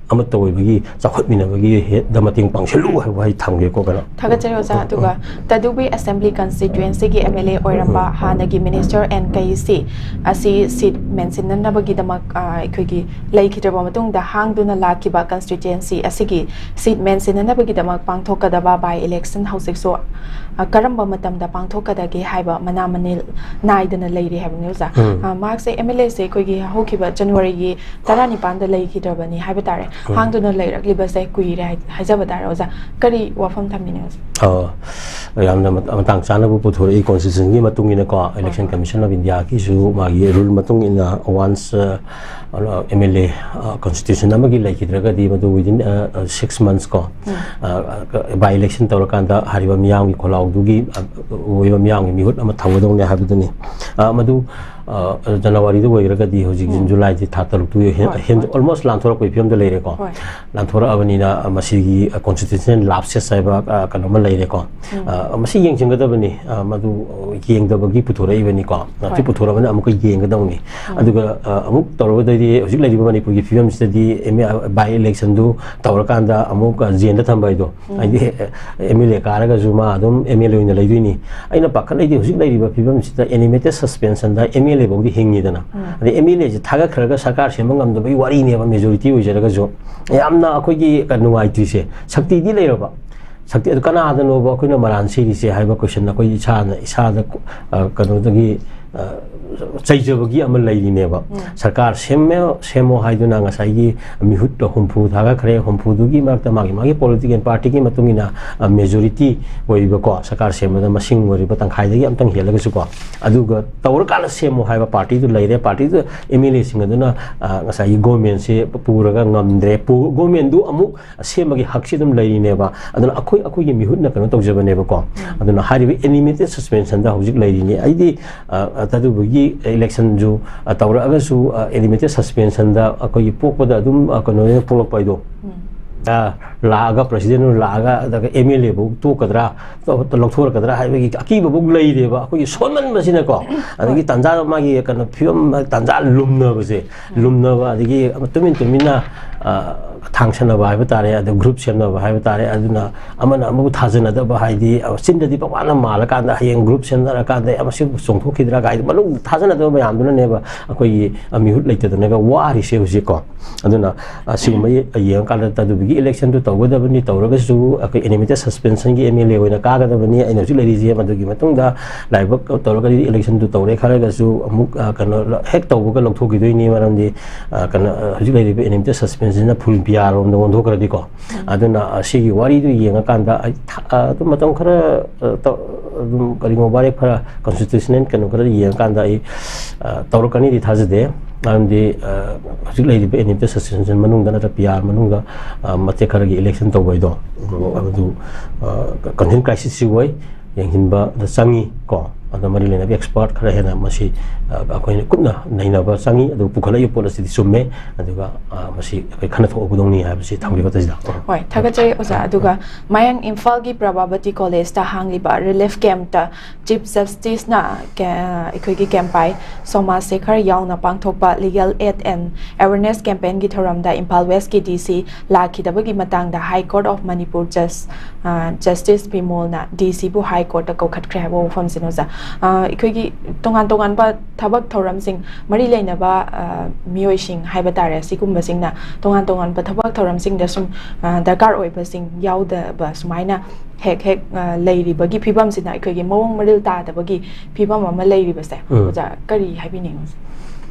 ꯑꯃꯠꯇ ꯑꯣꯏꯕꯒꯤ ꯆꯥꯎꯈꯠꯃꯤꯟꯅꯕꯒꯤ ꯍꯦꯗ ꯃꯇꯦꯡ ꯄꯥꯡꯁꯤꯜꯂꯨ ꯍꯥꯏꯕ ꯋꯥꯍꯩ ꯊꯝꯒꯦꯀꯣ, ꯀꯩꯅꯣ꯫ ꯊꯥꯒꯠꯆꯔꯤ ꯑꯣꯖꯥ꯫ ꯎꯝ, ꯑꯗꯨꯒ ꯎꯝ꯫ ꯇꯗꯨꯕꯤ assembly constituency-ꯒꯤ M L A ꯑꯣꯏꯔꯝꯕ ꯎꯝ꯫ ꯍꯥꯟꯅꯒꯤ minister ꯑꯦꯟ ꯀꯩꯁꯤ ꯑꯁꯤ seat ꯃꯦꯟꯁꯤꯟꯅꯅꯕꯒꯤꯗꯃꯛ, ꯑ, ꯑꯩꯈꯣꯏꯒꯤ ꯂꯩꯈꯤꯗ꯭ꯔꯕ ꯃꯇꯨꯡꯗ ꯍꯥꯡꯗꯨꯅ ꯂꯥꯛꯈꯤꯕ constituency ꯑꯁꯤꯒꯤ seat ꯃꯦꯟꯁꯤꯟꯅꯅꯕꯒꯤꯗꯃꯛ ꯄꯥꯡꯊꯣꯛꯀꯗꯕ by election ꯍꯧꯖꯤꯛꯁꯨ, ꯑ, ꯀꯔꯝꯕ ꯃꯇꯝꯗ ꯄꯥꯡꯊꯣꯛꯀꯗꯒꯦ ꯍꯥꯏꯕ ꯃꯅꯥ ꯃꯅꯤꯜ ꯅꯥꯏꯗꯅ ꯂꯩꯔꯤ ꯍꯥꯏꯕꯅꯤ ꯑꯣꯖꯥ꯫ ꯎꯝ꯫ ꯑ, ꯃꯍꯥꯛꯁꯦ M L A-ꯁꯦ ꯑꯩꯈꯣꯏꯒꯤ ꯍꯧꯈꯤꯕ January-ꯒꯤ ꯇꯔꯥꯅꯤꯄꯥꯟꯗ ꯂꯩꯈꯤꯗ꯭ꯔꯕꯅꯤ ꯍꯥꯏꯕ ꯇꯥꯔꯦ꯫ ꯍꯥꯡꯗꯨꯅ ꯂꯩꯔꯛꯂꯤꯕꯁꯦ ꯀꯨꯏꯔꯦ ꯍꯥꯏ-, ꯍꯥꯏꯖꯕ ꯇꯥꯔꯦ꯫ ꯑꯣꯖꯥ, ꯀꯔꯤ ꯋꯥꯐꯝ ꯊꯝꯕꯤꯅꯤꯡꯉꯤ ꯑꯣꯖꯥ? ꯑ, ꯌꯥꯝꯅ ꯃꯇꯥꯡ ꯆꯥꯅꯕꯨ ꯄꯨꯊꯣꯔꯛꯏ꯫ Constitution ꯒꯤ ꯃꯇꯨꯡ ꯏꯟꯅꯀꯣ, Election Commission of India ꯒꯤꯁꯨ ꯃꯥꯒꯤ rule ꯃꯇꯨꯡ ꯏꯟꯅ, once, ꯑ, M L A, ꯑ, constitution ꯑꯃꯒꯤ ꯂꯩꯈꯤꯗ꯭ꯔꯒꯗꯤ, ꯃꯗꯨ within, ꯑ, six months ꯀꯣ, ꯑ, by election ꯇꯧꯔꯀꯥꯟꯗ ꯍꯥꯏꯔꯤꯕ ꯃꯤꯌꯥꯝꯒꯤ ꯈꯣꯜꯂꯥꯎꯗꯨꯒꯤ, ꯑ, ꯑꯣꯏꯕ ꯃꯤꯌꯥꯝꯒꯤ ꯃꯤꯍꯨꯠ ꯑꯃ ꯊꯝꯒꯗꯧꯅꯦ ꯍꯥꯏꯕꯗꯨꯅꯤ꯫ ꯑ, ꯃꯗꯨ, ꯑ, ꯖꯅꯋꯥꯔꯤꯗ ꯑꯣꯏꯔꯒꯗꯤ ꯍꯧꯖꯤꯛ June, July ꯗꯤ ꯊꯥ ꯇꯔꯨꯛꯇꯨ ꯍꯦꯟ-, ꯍꯦꯟ-, almost ꯂꯥꯟꯊꯣꯔꯛꯄꯒꯤ ꯐꯤꯕꯝꯗ ꯂꯩꯔꯦꯀꯣ꯫ ꯂꯥꯟꯊꯣꯔꯛꯑꯕꯅꯤꯅ, ꯑ, ꯃꯁꯤꯒꯤ, ꯑ, constitutional lapses ꯍꯥꯏꯕ, ꯑ, ꯀꯩꯅꯣꯝꯃ ꯂꯩꯔꯦꯀꯣ꯫ ꯑ, ꯃꯁꯤ ꯌꯦꯡꯁꯤꯟꯒꯗꯕꯅꯤ꯫ ꯑ, ꯃꯗꯨ, ꯑ, ꯌꯦꯡꯗꯕꯒꯤ ꯄꯨꯊꯣꯔꯛꯏꯕꯅꯤꯀꯣ꯫ ꯑ, ꯁꯤ ꯄꯨꯊꯣꯔꯛꯑꯕꯅꯤꯅ ꯑꯃꯨꯛꯀ ꯌꯦꯡꯒꯗꯧꯅꯤ꯫ ꯑꯗꯨꯒ, ꯑ, ꯑꯃꯨꯛ ꯇꯧꯔꯒꯗꯤ ꯍꯧꯖꯤꯛ ꯂꯩꯔꯤꯕ ꯃꯅꯤꯄꯨꯔꯒꯤ ꯐꯤꯕꯝꯁꯤꯗꯗꯤ ꯑꯦꯝ ꯑꯦ, by election ꯗꯨ ꯇꯧꯔꯀꯥꯟꯗ ꯑꯃꯨꯛ, ꯑ, ꯖꯦꯜꯗ ꯊꯝꯕ ꯍꯥꯏꯗꯣ, ꯍꯥꯏꯗꯤ, ꯑꯦ, M L A ꯀꯥꯔꯒꯁꯨ ꯃꯥ ꯑꯗꯨꯝ M L A ꯑꯣꯏꯅ ꯂꯩꯗꯣꯏꯅꯤ꯫ ꯑꯩꯅ ꯄꯥꯈꯠꯂꯤꯗꯤ ꯍꯧꯖꯤꯛ ꯂꯩꯔꯤꯕ ꯐꯤꯕꯝꯁꯤꯗ animated suspension the M L A ꯐꯥꯎꯗꯤ ꯍꯤꯡꯉꯤꯗꯅ꯫ ꯑꯗꯩ M L A ꯁꯦ ꯊꯥꯒꯠꯈ꯭ꯔꯒ ꯁꯔꯀꯥꯔ ꯁꯦꯝꯕ ꯉꯝꯗꯕꯒꯤ ꯋꯥꯔꯤꯅꯦꯕ, majority ꯑꯣꯏꯖꯔꯒꯁꯨ꯫ ꯌꯥꯝꯅ ꯑꯩꯈꯣꯏꯒꯤ ꯀ-, ꯅꯨꯡꯉꯥꯏꯇ꯭ꯔꯤꯁꯦ, ꯁꯛꯇꯤꯗꯤ ꯂꯩꯔꯕ, ꯁꯛꯇꯤ ꯑꯗꯨ ꯀꯅꯥꯗꯅꯣꯕ ꯑꯩꯈꯣꯏꯅ ꯃꯔꯥꯟ ꯁꯤꯔꯤꯁꯦ ꯍꯥꯏꯕ question ꯑꯩꯈꯣꯏ ꯏꯁꯥꯅ, ꯏꯁꯥꯗ, ꯑ, ꯀꯩꯅꯣꯗꯒꯤ, ꯑ, ꯆꯩꯖꯕꯒꯤ ꯑꯃ ꯂꯩꯔꯤꯅꯦꯕ꯫ ꯁꯔꯀꯥꯔ ꯁꯦꯝꯃꯦ, ꯁꯦꯝꯃꯣ ꯍꯥꯏꯗꯨꯅ ꯉꯁꯥꯏꯒꯤ ꯃꯤꯍꯨꯠ ꯍꯨꯝꯐꯨ ꯊꯥꯒꯠꯈ꯭ꯔꯦ, ꯍꯨꯝꯐꯨꯗꯨꯒꯤ ꯃꯔꯛꯇ ꯃꯥꯒꯤ, ꯃꯥꯒꯤ political party ꯒꯤ ꯃꯇꯨꯡ ꯏꯟꯅ, ꯑ, majority ꯑꯣꯏꯔꯤꯕꯀꯣ, ꯁꯔꯀꯥꯔ ꯁꯦꯝꯕꯗ ꯃꯁꯤꯡ ꯑꯣꯏꯔꯤꯕ ꯇꯪꯈꯥꯏꯗꯒꯤ ꯑꯝꯇꯪ ꯍꯦꯜꯂꯒꯁꯨꯀꯣ, ꯑꯗꯨꯒ ꯇꯧꯔꯀꯥꯟꯗ ꯁꯦꯝꯃꯣ ꯍꯥꯏꯕ party ꯗꯨ ꯂꯩꯔꯦ, party do M L A ꯁꯤꯡ ꯑꯗꯨꯅ, ꯑ, ꯉꯁꯥꯏꯒꯤ government ꯁꯦ ꯄꯨꯔꯒ ꯉꯝꯗ꯭ꯔꯦ, ꯄꯨ-, government ꯗꯨ ꯑꯃꯨꯛ ꯁꯦꯝꯕꯒꯤ ꯍꯛꯁꯤ ꯑꯗꯨꯝ ꯂꯩꯔꯤꯅꯦꯕ꯫ ꯑꯗꯨꯅ ꯑꯩꯈꯣꯏ, ꯑꯩꯈꯣꯏꯒꯤ ꯃꯤꯍꯨꯠꯅ ꯀꯩꯅꯣ ꯇꯧꯖꯕꯅꯦꯕꯀꯣ꯫ ꯑꯗꯨꯅ ꯍꯥꯏꯔꯤꯕ animated suspension ꯗ ꯍꯧꯖꯤꯛ ꯂꯩꯔꯤꯅꯤ꯫ ꯑꯩꯗꯤ, ꯑ, ꯑꯗꯨꯗꯨꯒꯤ election ꯁꯨ, ꯑ, ꯇꯧꯔꯛꯑꯒꯁꯨ, ꯑ, animated suspension ꯗ ꯑꯩꯈꯣꯏꯒꯤ ꯄꯣꯛꯄꯗ ꯑꯗꯨꯝ, ꯑ, ꯀꯩꯅꯣ ꯑꯣꯏꯅ ꯄꯣꯛꯂꯛꯄ ꯍꯥꯏꯗꯣ, ꯑ, ꯂꯥꯛꯑꯒ president ꯂꯥꯛꯑꯒ ꯑꯗꯨꯒ M L A ꯐꯥꯎ ꯇꯣꯛꯀꯗ꯭ꯔꯥ, ꯇꯧ-, ꯂꯧꯊꯣꯔꯛꯀꯗ꯭ꯔꯥ ꯍꯥꯏꯕꯒꯤ ꯑꯀꯤꯕ ꯐꯥꯎ ꯂꯩꯔꯦꯕ, ꯑꯩꯈꯣꯏꯒꯤ ꯁꯣꯟꯃꯟꯕꯁꯤꯅꯀꯣ꯫ ꯑꯗꯒꯤ ꯇꯥꯟꯖꯥ, ꯃꯥꯒꯤ ꯀꯩꯅꯣ ꯐꯤꯕꯝ, ꯇꯥꯟꯖꯥ ꯂꯨꯝꯅꯕꯁꯦ, ꯂꯨꯝꯅꯕ, ꯑꯗꯒꯤ ꯇꯨꯃꯤꯟ ꯇꯨꯃꯤꯟꯅ, ꯑ, ꯊꯥꯡꯁꯟꯅꯕ ꯍꯥꯏꯕ ꯇꯥꯔꯦ, ꯑꯗ ꯒ꯭ꯔꯨꯞ ꯁꯦꯝꯅꯕ ꯍꯥꯏꯕ ꯇꯥꯔꯦ꯫ ꯑꯗꯨꯅ ꯑꯃꯅ ꯑꯃꯕꯨ ꯊꯥꯖꯅꯗꯕ, ꯍꯥꯏꯗꯤ, ꯑ, ꯆꯤꯟꯗꯗꯤ ꯄꯪꯃꯥꯟꯗ ꯃꯥꯜꯂꯀꯥꯟꯗ ꯍꯌꯦꯡ ꯒ꯭ꯔꯨꯞ ꯁꯦꯝꯅꯔꯀꯥꯟꯗ, "ꯑꯦ, ꯃꯁꯤ ꯆꯣꯡꯊꯣꯛꯈꯤꯗ꯭ꯔꯥ?" ꯀꯥꯏꯗ ꯃꯅꯨꯡ ꯊꯥꯖꯅꯗꯕ ꯃꯌꯥꯝꯗꯨꯅꯅꯦꯕ ꯑꯩꯈꯣꯏꯒꯤ, ꯑ, ꯃꯤꯍꯨꯠ ꯂꯩꯇꯗꯅꯒ ꯋꯥꯔꯤꯁꯦ ꯍꯧꯖꯤꯛꯀꯣ꯫ ꯑꯗꯨꯅ, ꯑ, ꯁꯤꯒꯨꯝꯕ ꯌꯦ-, ꯌꯦꯡꯉꯀꯥꯟꯗ ꯇꯗꯨꯕꯤꯒꯤ ꯏꯂꯦꯛꯁꯟꯗꯨ ꯇꯧꯒꯗꯕꯅꯤ, ꯇꯧꯔꯒꯁꯨ ꯑꯩꯈꯣꯏ ꯑꯦꯅꯤꯃꯦꯇꯦꯠ ꯁꯁꯄꯦꯟꯁꯟꯒꯤ ꯑꯦꯝ ꯑꯦꯜ ꯑꯦ ꯑꯣꯏꯅ ꯀꯥꯒꯗꯕꯅꯤ꯫ ꯑꯩꯅ ꯍꯧꯖꯤꯛ ꯂꯩꯔꯤꯁꯦ, ꯃꯗꯨꯒꯤ ꯃꯇꯨꯡꯗ ꯂꯥꯏꯕꯛ ꯇꯧꯔꯒꯗꯤ ꯏꯂꯦꯛꯁꯟꯗꯨ ꯇꯧꯔꯦ ꯈꯜꯂꯒꯁꯨ ꯑꯃꯨꯛ, ꯑ, ꯀꯩꯅꯣ, ꯍꯦꯛ ꯇꯧꯕꯒ ꯂꯧꯊꯣꯛꯈꯤꯗꯣꯏꯅꯤ꯫ ꯃꯔꯝꯗꯤ, ꯑ, ꯀꯩꯅꯣ, ꯑ, ꯍꯧꯖꯤꯛ ꯂꯩꯔꯤꯕ ꯑꯦꯅꯤꯃꯦꯇꯦꯠ ꯁꯁꯄꯦꯟꯁꯟꯁꯤꯅ ꯐꯨꯜ ꯄꯤ ꯑꯥꯔ ꯔꯣꯝꯗ ꯑꯣꯟꯊꯣꯛꯈ꯭ꯔꯗꯤꯀꯣ꯫ ꯑꯗꯨꯅ, ꯑ, ꯁꯤꯒꯤ ꯋꯥꯔꯤꯗꯨ ꯌꯦꯡꯉꯀꯥꯟꯗ ꯑꯩ ꯊ-, ꯑ, ꯑꯗꯨꯝ ꯃꯇꯝ ꯈꯔ, ꯑ, ꯇꯧ-, ꯑꯗꯨꯝ ꯀꯔꯤꯒꯨꯝꯕ ꯋꯥꯔꯦꯞ ꯈꯔ, ꯀꯟꯁꯇꯤꯇ꯭ꯌꯨꯁꯅꯦꯜ ꯀꯩꯅꯣ ꯈꯔ ꯌꯦꯡꯉꯀꯥꯟꯗ ꯑꯩ, ꯑ, ꯇꯧꯔꯛꯀꯅꯤꯗꯤ ꯊꯥꯖꯗꯦ꯫ ꯃꯔꯝꯗꯤ, ꯑ, ꯍꯧꯖꯤꯛ ꯂꯩꯔꯤꯕ ꯑꯦꯅꯤꯃꯦꯇꯦꯠ ꯁꯁꯄꯦꯟꯁꯟ ꯃꯅꯨꯡꯗ ꯅꯠꯇ꯭ꯔ ꯄꯤ ꯑꯥꯔ ꯃꯅꯨꯡꯗ, ꯑ, ꯃꯇꯦꯛ ꯈꯔꯒꯤ ꯏꯂꯦꯛꯁꯟ ꯇꯧꯕ ꯍꯥꯏꯗꯣ, ꯑꯗꯨ, ꯑ, ꯀꯟꯐ꯭ꯌꯨꯖꯟ ꯀ꯭ꯔꯥꯏꯁꯤꯁꯁꯨ ꯑꯣꯏ, ꯌꯦꯡꯁꯤꯟꯕꯗ ꯆꯪꯉꯤ ꯀꯣ꯫ ꯑꯗꯣ ꯃꯔꯤ ꯂꯩꯅꯕ ꯑꯦꯛꯁꯄꯔꯠ ꯈꯔ ꯍꯦꯟꯅ ꯃꯁꯤ, ꯑ, ꯑꯩꯈꯣꯏꯅ ꯀꯨꯞꯅ ꯅꯩꯅꯕ ꯆꯪꯉꯤ꯫ ꯑꯗꯨ ꯄꯨꯈꯠꯂꯛꯏꯕ ꯄꯣꯠ ꯑꯁꯤꯗꯤ ꯆꯨꯝꯃꯦ, ꯑꯗꯨꯒ, ꯑ, ꯃꯁꯤ ꯑꯩꯈꯣꯏ ꯈꯟꯅ ꯊꯣꯛꯍꯧꯒꯗꯧꯅꯤ ꯍꯥꯏꯕꯁꯤ ꯊꯝꯕꯤꯕ ꯇꯁꯤꯗ꯫ ꯍꯣꯏ, ꯊꯥꯒꯠꯆꯔꯤ ꯑꯣꯖꯥ꯫ ꯑꯗꯨꯒ ꯃꯌꯥꯡ ꯏꯝꯐꯥꯜꯒꯤ ꯄ꯭ꯔꯚꯥꯕꯇꯤ ꯀꯣꯂꯦꯖꯇ ꯍꯥꯡꯂꯤꯕ ꯔꯤꯂꯤꯐ ꯀꯦꯝꯞꯇ ꯆꯤꯐ ꯖꯁꯇꯤꯁꯅ ꯀꯦ-, ꯑꯩꯈꯣꯏꯒꯤ ꯀꯦꯝꯄꯥꯏ ꯁꯣꯃꯥꯖ ꯁꯦꯈꯔ ꯌꯥꯎꯅ ꯄꯥꯡꯊꯣꯛꯄ Legal Aid and Awareness Campaignꯒꯤ ꯊꯧꯔꯝꯗ ꯏꯝꯐꯥꯜ ꯋꯦꯁꯀꯤ ꯗꯤ ꯁꯤ ꯂꯥꯛꯈꯤꯗꯕꯒꯤ ꯃꯇꯥꯡꯗ High Court of Manipur Judge, ꯑ, ꯖꯁꯇꯤꯁ ꯕꯤꯃꯣꯜꯅ ꯗꯤ ꯁꯤꯕꯨ ꯍꯥꯏ ꯀꯣꯔꯠꯇ ꯀꯧꯈꯠꯈ꯭ꯔꯦ ꯍꯥꯏꯕ ꯋꯥꯐꯝꯁꯤꯅ ꯑꯣꯖꯥ꯫ ꯑ, ꯑꯩꯈꯣꯏꯒꯤ ꯇꯣꯉꯥꯟ ꯇꯣꯉꯥꯟꯕ ꯊꯕꯛ ꯊꯧꯔꯝꯁꯤꯡ, ꯃꯔꯤ ꯂꯩꯅꯕ, ꯑ, ꯃꯤꯑꯣꯏꯁꯤꯡ ꯍꯥꯏꯕ ꯇꯥꯔꯦ, ꯁꯤꯒꯨꯝꯕꯁꯤꯡꯅ ꯇꯣꯉꯥꯟ ꯇꯣꯉꯥꯟꯕ ꯊꯕꯛ ꯊꯧꯔꯝꯁꯤꯡꯗ ꯁꯨꯝ, ꯑ, ꯗꯔꯀꯥꯔ ꯑꯣꯏꯕꯁꯤꯡ ꯌꯥꯎꯗꯕ ꯁꯨꯃꯥꯏꯅ ꯍꯦꯛ ꯍꯦꯛ, ꯑ, ꯂꯩꯔꯤꯕꯒꯤ ꯐꯤꯕꯝꯁꯤꯅ ꯑꯩꯈꯣꯏꯒꯤ ꯃꯑꯣꯡ ꯃꯔꯤꯜ ꯇꯥꯗꯕꯒꯤ ꯐꯤꯕꯝ ꯑꯃ ꯂꯩꯔꯤꯕꯁꯦ, ꯎꯝ꯫ ꯑꯣꯖꯥ, ꯀꯔꯤ ꯍꯥꯏꯕꯤꯅꯤꯡꯉꯤ?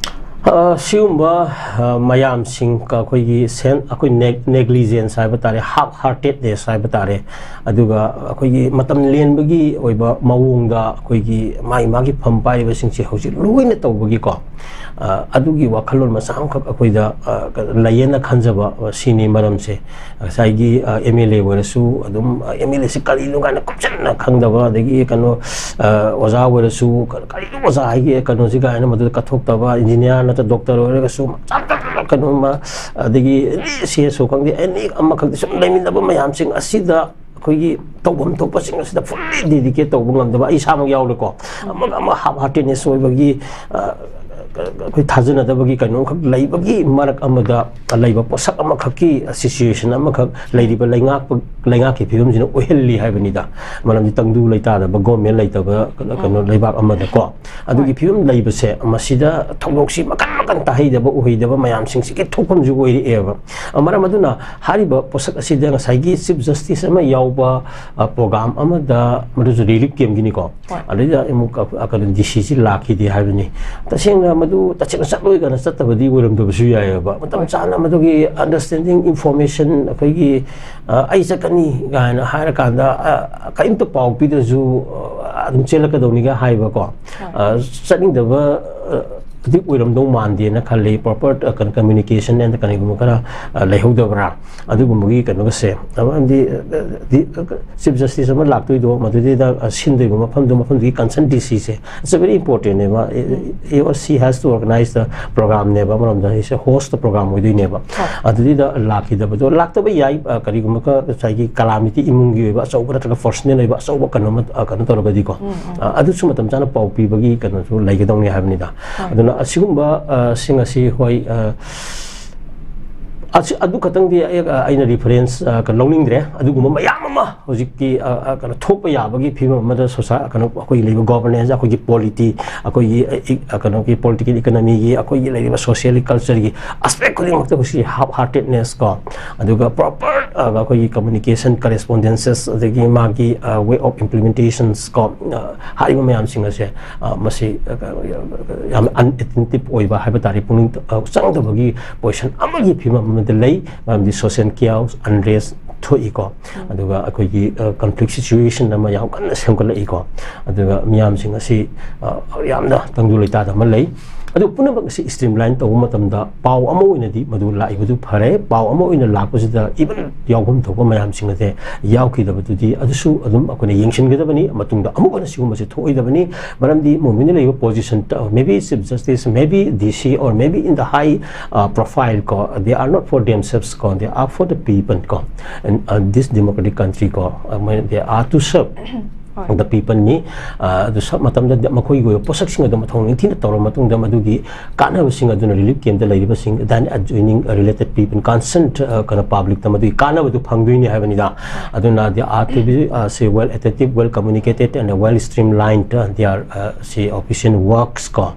ꯑ, ꯁꯤꯒꯨꯝꯕ, ꯑ, ꯃꯌꯥꯝꯁꯤꯡ, ꯑꯩꯈꯣꯏꯒꯤ ꯁꯦꯟ-, ꯑꯩꯈꯣꯏ ꯅꯦ-, ꯅꯦꯒ꯭ꯂꯤꯖꯦꯟꯁ ꯍꯥꯏꯕ ꯇꯥꯔꯦ, ꯍꯥꯐ ꯍꯥꯔꯇꯦꯗꯅꯦꯁ ꯍꯥꯏꯕ ꯇꯥꯔꯦ, ꯑꯗꯨꯒ ꯑꯩꯈꯣꯏꯒꯤ ꯃꯇꯝ ꯂꯦꯟꯕꯒꯤ ꯑꯣꯏꯕ ꯃꯑꯣꯡꯗ ꯑꯩꯈꯣꯏꯒꯤ ꯃꯥꯒꯤ ꯃꯥꯒꯤ ꯐꯝ ꯄꯥꯏꯔꯤꯕꯁꯤꯡꯁꯦ ꯍꯧꯖꯤꯛ ꯂꯣꯏꯅ ꯇꯧꯕꯒꯤꯀꯣ, ꯑ, ꯑꯗꯨꯒꯤ ꯋꯥꯈꯜꯂꯣꯟ ꯃꯆꯥ ꯑꯃꯈꯛ ꯑꯩꯈꯣꯏꯗ, ꯑ, ꯂꯩꯌꯦꯅ ꯈꯟꯖꯕ, ꯑ, ꯁꯤꯅꯤ ꯃꯔꯝꯁꯦ꯫ ꯉꯁꯥꯏꯒꯤ, ꯑ, ꯑꯦꯝ ꯑꯦꯜ ꯑꯦ ꯑꯣꯏꯔꯁꯨ ꯑꯗꯨꯝ, ꯑ, ꯑꯦꯝ ꯑꯦꯜ ꯑꯦꯁꯤ ꯀꯔꯤꯅꯣ ꯀꯥꯏꯅ ꯀꯨꯞꯁꯟꯅ ꯈꯪꯗꯕ, ꯑꯗꯒꯤ ꯀꯩꯅꯣ, ꯑ, ꯑꯣꯖꯥ ꯑꯣꯏꯔꯁꯨ ꯀ-, ꯀꯔꯤꯅꯣ ꯑꯣꯖꯥ ꯍꯥꯏꯒꯦ ꯀꯩꯅꯣꯁꯤ ꯀꯥꯏꯅ ꯃꯗꯨꯗ ꯀꯠꯊꯣꯛꯇꯕ, ꯏꯟꯖꯤꯅꯤꯌꯥꯔ ꯅꯠꯇ꯭ꯔ ꯗꯣꯛꯇꯔ ꯑꯣꯏꯔꯒꯁꯨ ꯀꯩꯅꯣꯝꯃ, ꯑꯗꯒꯤ ꯁꯤ ꯑꯦꯁ ꯑꯣ ꯈꯪꯗꯦ, ꯑꯦꯅꯤ ꯑꯃꯈꯛꯇꯤ ꯁꯨꯝ ꯂꯩꯃꯤꯟꯅꯕ ꯃꯌꯥꯝꯁꯤꯡ ꯑꯁꯤꯗ ꯑꯩꯈꯣꯏꯒꯤ ꯇꯧꯐꯝ ꯊꯣꯛꯄꯁꯤꯡ ꯑꯁꯤꯗ ꯐꯨꯜꯂꯤ ꯗꯦꯗꯤꯀꯦꯠ ꯇꯧꯕ ꯉꯝꯗꯕ ꯑꯩ ꯏꯁꯥꯃꯛ ꯌꯥꯎꯔꯦꯀꯣ꯫ ꯑꯃꯒ ꯑꯃ ꯍꯥꯐ ꯍꯥꯔꯇꯦꯗꯅꯦꯁ ꯑꯣꯏꯕꯒꯤ, ꯑ, ꯑꯩꯈꯣꯏ ꯊꯥꯖꯅꯗꯕꯒꯤ ꯀꯩꯅꯣꯝꯈꯛ ꯂꯩꯕꯒꯤ ꯃꯔꯛ ꯑꯃꯗ ꯂꯩꯕ ꯄꯣꯠꯁꯛ ꯑꯃꯈꯛꯀꯤ situation ꯑꯃꯈꯛ ꯂꯩꯔꯤꯕ ꯂꯩꯉꯥꯛꯄ, ꯂꯩꯉꯥꯛꯀꯤ ꯐꯤꯕꯝꯁꯤꯅ ꯑꯣꯏꯍꯜꯂꯤ ꯍꯥꯏꯕꯅꯤꯗ꯫ ꯃꯔꯝꯗꯤ ꯇꯪꯗꯨ ꯂꯩꯇꯥꯗꯕ, government ꯂꯩꯇꯕ ꯀꯩꯅꯣ ꯂꯩꯕꯥꯛ ꯑꯃꯗꯀꯣ꯫ ꯑꯗꯨꯒꯤ ꯐꯤꯕꯝ ꯂꯩꯕꯁꯦ, ꯃꯁꯤꯗ ꯊꯧꯗꯣꯛꯁꯤ ꯃꯈꯟ ꯃꯈꯟ ꯇꯥꯍꯩꯗꯕ ꯎꯍꯩꯗꯕ ꯃꯌꯥꯝꯁꯤꯡꯁꯤꯒꯤ ꯊꯣꯛꯐꯝꯁꯨ ꯑꯣꯏꯔꯛꯑꯦꯕ꯫ ꯃꯔꯝ ꯑꯗꯨꯅ ꯍꯥꯏꯔꯤꯕ ꯄꯣꯠꯁꯛ ꯑꯁꯤꯗ ꯉꯁꯥꯏꯒꯤ Chief Justice ꯑꯃ ꯌꯥꯎꯕ, ꯑ, program ꯑꯃꯗ, ꯃꯗꯨꯁꯨ relief campꯀꯤꯅꯤꯀꯣ꯫ ꯑꯗꯨꯗ ꯑꯃꯨꯛ ꯑ, ꯀꯩꯅꯣ, DC ꯁꯤ ꯂꯥꯛꯈꯤꯗꯦ ꯍꯥꯏꯕꯅꯤ꯫ ꯇꯁꯦꯡꯅ ꯃꯗꯨ ꯇꯁꯦꯡꯅ ꯆꯠꯂꯣꯏ ꯀꯥꯏꯅ ꯆꯠꯇꯕꯗꯤ ꯑꯣꯏꯔꯝꯗꯕꯁꯨ ꯌꯥꯏꯑꯕ꯫ ꯃꯇꯝ ꯆꯥꯅ ꯃꯗꯨꯒꯤ understanding, information, ꯑꯩꯈꯣꯏꯒꯤ, ꯑ, "ꯑꯩ ꯆꯠꯀꯅꯤ" ꯀꯥꯏꯅ ꯍꯥꯏꯔꯀꯥꯟꯗ, ꯑ, ꯀꯔꯤꯝꯇ ꯄꯥꯎ ꯄꯤꯗ꯭ꯔꯁꯨ, ꯑ, ꯑꯗꯨꯝ ꯆꯦꯜꯂꯛꯀꯗꯧꯅꯤꯒ ꯍꯥꯏꯕꯀꯣ꯫ ꯑ, ꯆꯠꯅꯤꯡꯗꯕ, ꯑ, ꯗꯤ ꯑꯣꯏꯔꯝꯗꯧ ꯃꯥꯟꯗꯦꯅ ꯈꯜꯂꯤ꯫ Proper, ꯑ, ꯀꯩꯅꯣ, communication and ꯀꯔꯤꯒꯨꯝꯕ ꯈꯔ, ꯑ, ꯂꯩꯍꯧꯗꯕ꯭ꯔꯥ? ꯑꯗꯨꯒꯨꯝꯕꯒꯤ ꯀꯩꯅꯣꯒꯁꯦ, ꯑꯃꯗꯤ, ꯑ, ꯗꯤ, ꯑ, Chief Justice ꯑꯃ ꯂꯥꯛꯇꯣꯏꯗꯣ, ꯃꯗꯨꯗꯩꯗ, ꯑ, ꯁꯤꯟꯗꯣꯏꯕ ꯃꯐꯝꯗꯣ, ꯃꯐꯝꯗꯨꯒꯤ concerned DC say, it's a very important ꯅꯦꯕ꯫ He or she has to organize the program ꯅꯦꯕ, ꯑꯃꯔꯣꯝꯗ ꯑꯩꯁꯦ host program ꯑꯣꯏꯗꯣꯏꯅꯦꯕ꯫ ꯑꯗꯨꯗꯩꯗ ꯂꯥꯛꯈꯤꯗꯕꯗꯣ, ꯂꯥꯛꯇꯕ ꯌꯥꯏ, ꯑ, ꯀꯔꯤꯒꯨꯝꯕ ꯈ-, ꯉꯁꯥꯏꯒꯤ calamity ꯏꯃꯨꯡꯒꯤ ꯑꯣꯏꯕ ꯑꯆꯧꯕ ꯅꯠꯇ꯭ꯔꯒ personal ꯑꯣꯏꯕ ꯑꯆꯧꯕ ꯀꯩꯅꯣ ꯑꯃ, ꯑ, ꯀꯩꯅꯣ ꯇꯧꯔꯒꯗꯤꯀꯣ, ꯑ, ꯑꯗꯨꯁꯨ ꯃꯇꯝ ꯆꯥꯅ ꯄꯥꯎ ꯄꯤꯕꯒꯤ ꯀꯩꯅꯣꯁꯨ ꯂꯩꯒꯗꯧꯅꯤ ꯍꯥꯏꯕꯅꯤꯗ꯫ ꯑꯗꯨꯅ ꯑꯁꯤꯒꯨꯝꯕ, ꯑ, ꯁꯤꯡ ꯑꯁꯤ, ꯍꯣꯏ, ꯑ, ꯑꯁꯤ, ꯑꯗꯨ ꯈꯛꯇꯪꯗꯤ ꯑꯩ, ꯑ, ꯑꯩꯅ reference, ꯑ, ꯀ-, ꯂꯧꯅꯤꯡꯗ꯭ꯔꯦ꯫ ꯑꯗꯨꯒꯨꯝꯕ ꯃꯌꯥꯝ ꯑꯃ ꯍꯧꯖꯤꯛꯀꯤ, ꯑ, ꯑ, ꯀꯩꯅꯣ, ꯊꯣꯛꯄ ꯌꯥꯕꯒꯤ ꯐꯤꯕꯝ ꯑꯃꯗ ꯁꯣꯁꯥ-, ꯀꯩꯅꯣ, ꯑꯩꯈꯣꯏꯒꯤ ꯂꯩꯕ governance, ꯑꯩꯈꯣꯏꯒꯤ polity, ꯑꯩꯈꯣꯏꯒꯤ, ꯑ, ꯏ-, ꯑ, ꯀꯩꯅꯣꯒꯤ political economy ꯒꯤ, ꯑꯩꯈꯣꯏꯒꯤ ꯂꯩꯔꯤꯕ social culture ꯒꯤ aspect ꯈꯨꯗꯤꯡꯃꯛꯇ ꯍꯧꯖꯤꯛ half heartedness ꯀꯣ, ꯑꯗꯨꯒ proper, ꯑ, ꯑꯩꯈꯣꯏꯒꯤ communication, correspondences, ꯑꯗꯒꯤ ꯃꯥꯒꯤ, ꯑ, way of implementations ꯀꯣ, ꯑ, ꯍꯥꯏꯔꯤꯕ ꯃꯌꯥꯝꯁꯤꯡ ꯑꯁꯦ, ꯑ, ꯃꯁꯤ, ꯑ, ꯌꯥꯝ unattentive ꯑꯣꯏꯕ ꯍꯥꯏꯕ ꯇꯥꯔꯦ, ꯄꯨꯛꯅꯤꯡ, ꯑ, ꯆꯪꯗꯕꯒꯤ position ꯑꯃꯒꯤ ꯐꯤꯕꯝ ꯑꯃꯗ ꯂꯩ꯫ ꯃꯔꯝꯗꯤ social chaos, unrest ꯊꯣꯛꯏꯀꯣ꯫ ꯑꯗꯨꯒ ꯑꯩꯈꯣꯏꯒꯤ, ꯑ, conflict situation ꯑꯃ ꯌꯥꯝ ꯀꯟꯅ ꯁꯦꯝꯒꯠꯂꯛꯏꯀꯣ꯫ ꯑꯗꯨꯒ ꯃꯤꯌꯥꯝꯁꯤꯡ ꯑꯁꯤ, ꯑ, ꯌꯥꯝꯅ ꯇꯪꯗꯨ ꯂꯩꯇꯥꯗ ꯑꯃ ꯂꯩ꯫ ꯑꯗꯨ ꯄꯨꯝꯅꯃꯛ ꯑꯁꯤ streamline ꯇꯧꯕ ꯃꯇꯝꯗ ꯄꯥꯎ ꯑꯃ ꯑꯣꯏꯅꯗꯤ ꯃꯗꯨ ꯂꯥꯛꯏꯕꯗꯨ ꯐꯔꯦ꯫ ꯄꯥꯎ ꯑꯃ ꯑꯣꯏꯅ ꯂꯥꯛꯄꯁꯤꯗ even ꯌꯥꯎꯐꯝ ꯊꯣꯛꯄ ꯃꯌꯥꯝꯁꯤꯡ ꯑꯁꯦ ꯌꯥꯎꯈꯤꯗꯕꯗꯨꯗꯤ ꯑꯗꯨꯁꯨ ꯑꯗꯨꯝ ꯑꯩꯈꯣꯏꯅ ꯌꯦꯡꯁꯤꯟꯒꯗꯕꯅꯤ꯫ ꯃꯇꯨꯡꯗ ꯑꯃꯨꯛ ꯍꯟꯅ ꯁꯤꯒꯨꯝꯕꯁꯦ ꯊꯣꯛꯑꯣꯏꯗꯕꯅꯤ꯫ ꯃꯔꯝꯗꯤ ꯃꯣꯏꯅ ꯂꯩꯕ position, maybe Chief Justice, maybe DC, or maybe in the high, uh, profile ꯀꯣ, they are not for themselves ꯀꯣ, they are for the people ꯀꯣ, and, uh, this democratic country ꯀꯣ, uh, they are to serve ꯗ ꯄꯤꯄꯜꯅꯤ꯫ ꯑꯗꯨ sub ꯃꯇꯝꯗ ꯃꯈꯣꯏꯒꯤ ꯑꯣꯏꯕ ꯄꯣꯠꯁꯛꯁꯤꯡ ꯑꯗꯨ ꯃꯊꯧ ꯅꯤꯡꯊꯤꯅ ꯇꯧꯔꯕ ꯃꯇꯨꯡꯗ, ꯃꯗꯨꯒꯤ ꯀꯥꯟꯅꯕꯁꯤꯡ ꯑꯗꯨꯅ relief camp ꯗ ꯂꯩꯔꯤꯕꯁꯤꯡ, then adjoining related people, concerned ꯀꯩꯅꯣ public ꯇ ꯃꯗꯨꯒꯤ ꯀꯥꯟꯅꯕꯗꯨ ꯐꯪꯗꯣꯏꯅꯤ ꯍꯥꯏꯕꯅꯤꯗ꯫ ꯑꯗꯨꯅ they are to be ꯁꯤ well attended, well communicated and well streamlined their ꯁꯤ official works ꯀꯣ꯫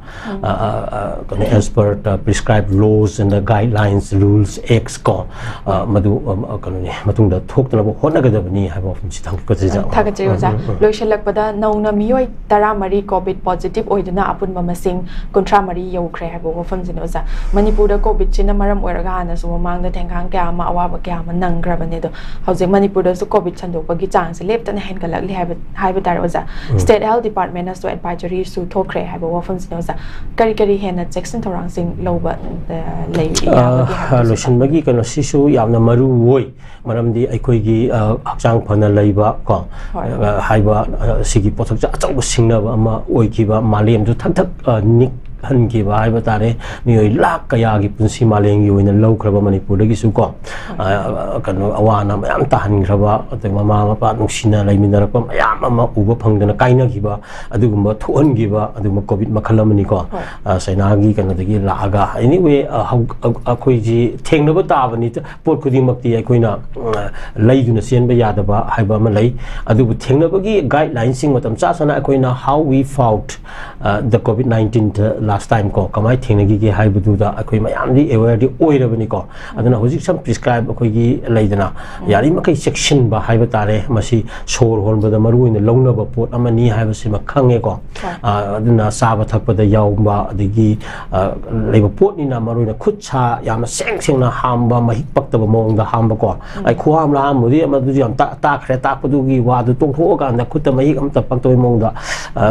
ꯀꯩꯅꯣ, as per the prescribed laws and the guidelines, rules, acts ꯀꯣ꯫ ꯃꯗꯨ ꯀꯩꯅꯣꯅꯤ, ꯃꯇꯨꯡꯗ ꯊꯣꯛꯇꯅꯕ ꯍꯣꯠꯅꯒꯗꯕꯅꯤ ꯍꯥꯏꯕ ꯋꯥꯐꯝꯁꯤ ꯊꯝꯖꯒꯦ꯫ ꯊꯥꯒꯠꯆꯔꯤ ꯑꯣꯖꯥ꯫ ꯂꯣꯏꯁꯤꯜꯂꯛꯄꯗ, ꯅꯧꯅ ꯃꯤꯑꯣꯏ ꯇꯔꯥꯃꯔꯤ COVID positive ꯑꯣꯏꯗꯨꯅ ꯑꯄꯨꯟꯕ ꯃꯁꯤꯡ ꯀꯨꯟꯊ꯭ꯔꯥ ꯃꯔꯤ ꯌꯧꯈ꯭ꯔꯦ ꯍꯥꯏꯕ ꯋꯥꯐꯝꯁꯤꯅꯤ ꯑꯣꯖꯥ꯫ ꯃꯅꯤꯄꯨꯔꯗ COVID ꯁꯤꯅ ꯃꯔꯝ ꯑꯣꯏꯔꯒ ꯍꯥꯟꯅꯁꯨ ꯃꯃꯥꯡꯗ ꯊꯦꯡꯈꯥꯡ ꯀꯌꯥ ꯑꯃ, ꯑꯋꯥꯕ ꯀꯌꯥ ꯑꯃ ꯅꯪꯈ꯭ꯔꯕꯅꯦ꯫ ꯑꯗꯣ ꯍꯧꯖꯤꯛ ꯃꯅꯤꯄꯨꯔꯗꯁꯨ COVID ꯁꯟꯗꯣꯛꯄꯒꯤ ꯆꯥꯡꯁꯦ ꯂꯦꯞꯇꯅ ꯍꯦꯟꯒꯠꯂꯛꯂꯤ ꯍꯥꯏꯕ, ꯍꯥꯏꯕ ꯇꯥꯔꯦ ꯑꯣꯖꯥ꯫ State Health Department ꯅꯁꯨ advisory ꯁꯨ ꯊꯣꯛꯈ꯭ꯔꯦ ꯍꯥꯏꯕ ꯋꯥꯐꯝꯁꯤꯅꯤ ꯑꯣꯖꯥ꯫ ꯀꯔꯤ ꯀꯔꯤ ꯍꯦꯟꯅ ꯆꯦꯛꯁꯤꯟ ꯊꯧꯔꯥꯡꯁꯤꯡ ꯂꯧꯕ ꯂꯩ? ꯂꯣꯏꯁꯤꯟꯕꯒꯤ ꯀꯩꯅꯣꯁꯤꯁꯨ ꯌꯥꯝꯅ ꯃꯔꯨ ꯑꯣꯏ꯫ ꯃꯔꯝꯗꯤ ꯑꯩꯈꯣꯏꯒꯤ ꯍꯛꯆꯥꯡ ꯐꯅ ꯂꯩꯕ ꯀꯣ, ꯍꯥꯏꯕ ꯁꯤꯒꯤ ꯄꯣꯠꯊꯣꯛꯁꯦ ꯑꯆꯧꯕ ꯁꯤꯡꯅꯕ ꯑꯃ ꯑꯣꯏꯈꯤꯕ, ꯃꯥꯂꯦꯝꯁꯨ ꯊꯛ ꯊꯛ ꯅꯤꯛꯍꯟꯈꯤꯕ ꯍꯥꯏꯕ ꯇꯥꯔꯦ꯫ ꯃꯤꯑꯣꯏ ꯂꯥꯈ ꯀꯌꯥꯒꯤ ꯄꯨꯟꯁꯤ ꯃꯥꯂꯦꯝꯒꯤ ꯑꯣꯏꯅ ꯂꯧꯈ꯭ꯔꯕ ꯃꯅꯤꯄꯨꯔꯗꯒꯤꯁꯨ ꯀꯣ꯫ ꯀꯩꯅꯣ, ꯑꯋꯥ ꯑꯅꯥ ꯃꯌꯥꯝ ꯇꯥꯍꯟꯈ꯭ꯔꯕ, ꯑꯗꯩ ꯃꯃꯥ ꯃꯄꯥ ꯅꯨꯡꯁꯤꯅ ꯂꯩꯃꯤꯟꯅꯔꯛꯄ ꯃꯌꯥꯝ ꯑꯃ ꯎꯕ ꯐꯪꯗꯅ ꯀꯥꯏꯅꯈꯤꯕ, ꯑꯗꯨꯒꯨꯝꯕ ꯊꯣꯛꯍꯟꯈꯤꯕ ꯑꯗꯨꯒꯨꯝꯕ COVID ꯃꯈꯜ ꯑꯃꯅꯤꯀꯣ꯫ ꯆꯩꯅꯥꯒꯤ ꯀꯩꯅꯣꯗꯒꯤ ꯂꯥꯛꯑꯒ꯫ Anyway, ꯑꯩꯈꯣꯏꯁꯤ ꯊꯦꯡꯅꯕ ꯇꯥꯕꯅꯤ꯫ ꯄꯣꯠ ꯈꯨꯗꯤꯡꯃꯛꯇꯤ ꯑꯩꯈꯣꯏꯅ ꯂꯩꯗꯨꯅ ꯆꯦꯟꯕ ꯌꯥꯗꯕ ꯍꯥꯏꯕ ꯑꯃ ꯂꯩ꯫ ꯑꯗꯨꯕꯨ ꯊꯦꯡꯅꯕꯒꯤ guideline ꯁꯤꯡ ꯃꯇꯝ ꯆꯥ ꯆꯥꯅ ꯑꯩꯈꯣꯏꯅ how we fought the COVID nineteen last time ꯀꯣ, ꯀꯃꯥꯏꯅ ꯊꯦꯡꯅꯈꯤꯒꯦ ꯍꯥꯏꯕꯗꯨꯗ ꯑꯩꯈꯣꯏ ꯃꯌꯥꯝꯗꯤ aware ꯗꯤ ꯑꯣꯏꯔꯕꯅꯤꯀꯣ꯫ ꯑꯗꯨꯅ ꯍꯧꯖꯤꯛ some prescribe ꯑꯩꯈꯣꯏꯒꯤ ꯂꯩꯗꯅ, ꯌꯥꯔꯤꯃꯈꯩ ꯆꯦꯛꯁꯤꯟꯕ ꯍꯥꯏꯕ ꯇꯥꯔꯦ꯫ ꯃꯁꯤ ꯁꯣꯔ ꯍꯣꯟꯕꯗ ꯃꯔꯨ ꯑꯣꯏꯅ ꯂꯧꯅꯕ ꯄꯣꯠ ꯑꯃꯅꯤ ꯍꯥꯏꯕꯁꯤꯃ ꯈꯪꯉꯦꯀꯣ꯫ ꯑꯗꯨꯅ ꯆꯥꯕ ꯊꯛꯄꯗ ꯌꯥꯎꯕ, ꯑꯗꯒꯤ ꯂꯩꯕ ꯄꯣꯠꯅꯤꯅ ꯃꯔꯨ ꯑꯣꯏꯅ ꯈꯨꯠ ꯁꯥ ꯌꯥꯝꯅ ꯁꯦꯡ ꯁꯦꯡꯅ ꯍꯥꯝꯕ, ꯃꯍꯤꯛ ꯄꯛꯇꯕ ꯃꯑꯣꯡꯗ ꯍꯥꯝꯕꯀꯣ꯫ ꯑꯩ ꯈꯨꯍꯥꯝ ꯂꯍꯥꯝꯕꯨꯗꯤ ꯃꯗꯨꯁꯨ ꯌꯥꯝ ꯇꯥꯛꯈ꯭ꯔꯦ꯫ ꯇꯥꯛꯄꯗꯨꯒꯤ ꯋꯥꯗꯨ ꯇꯣꯛꯊꯣꯛꯑꯀꯥꯟꯗ ꯈꯨꯠꯇ ꯃꯍꯤꯛ ꯑꯃꯠꯇ ꯄꯛꯇꯕꯒꯤ ꯃꯑꯣꯡꯗ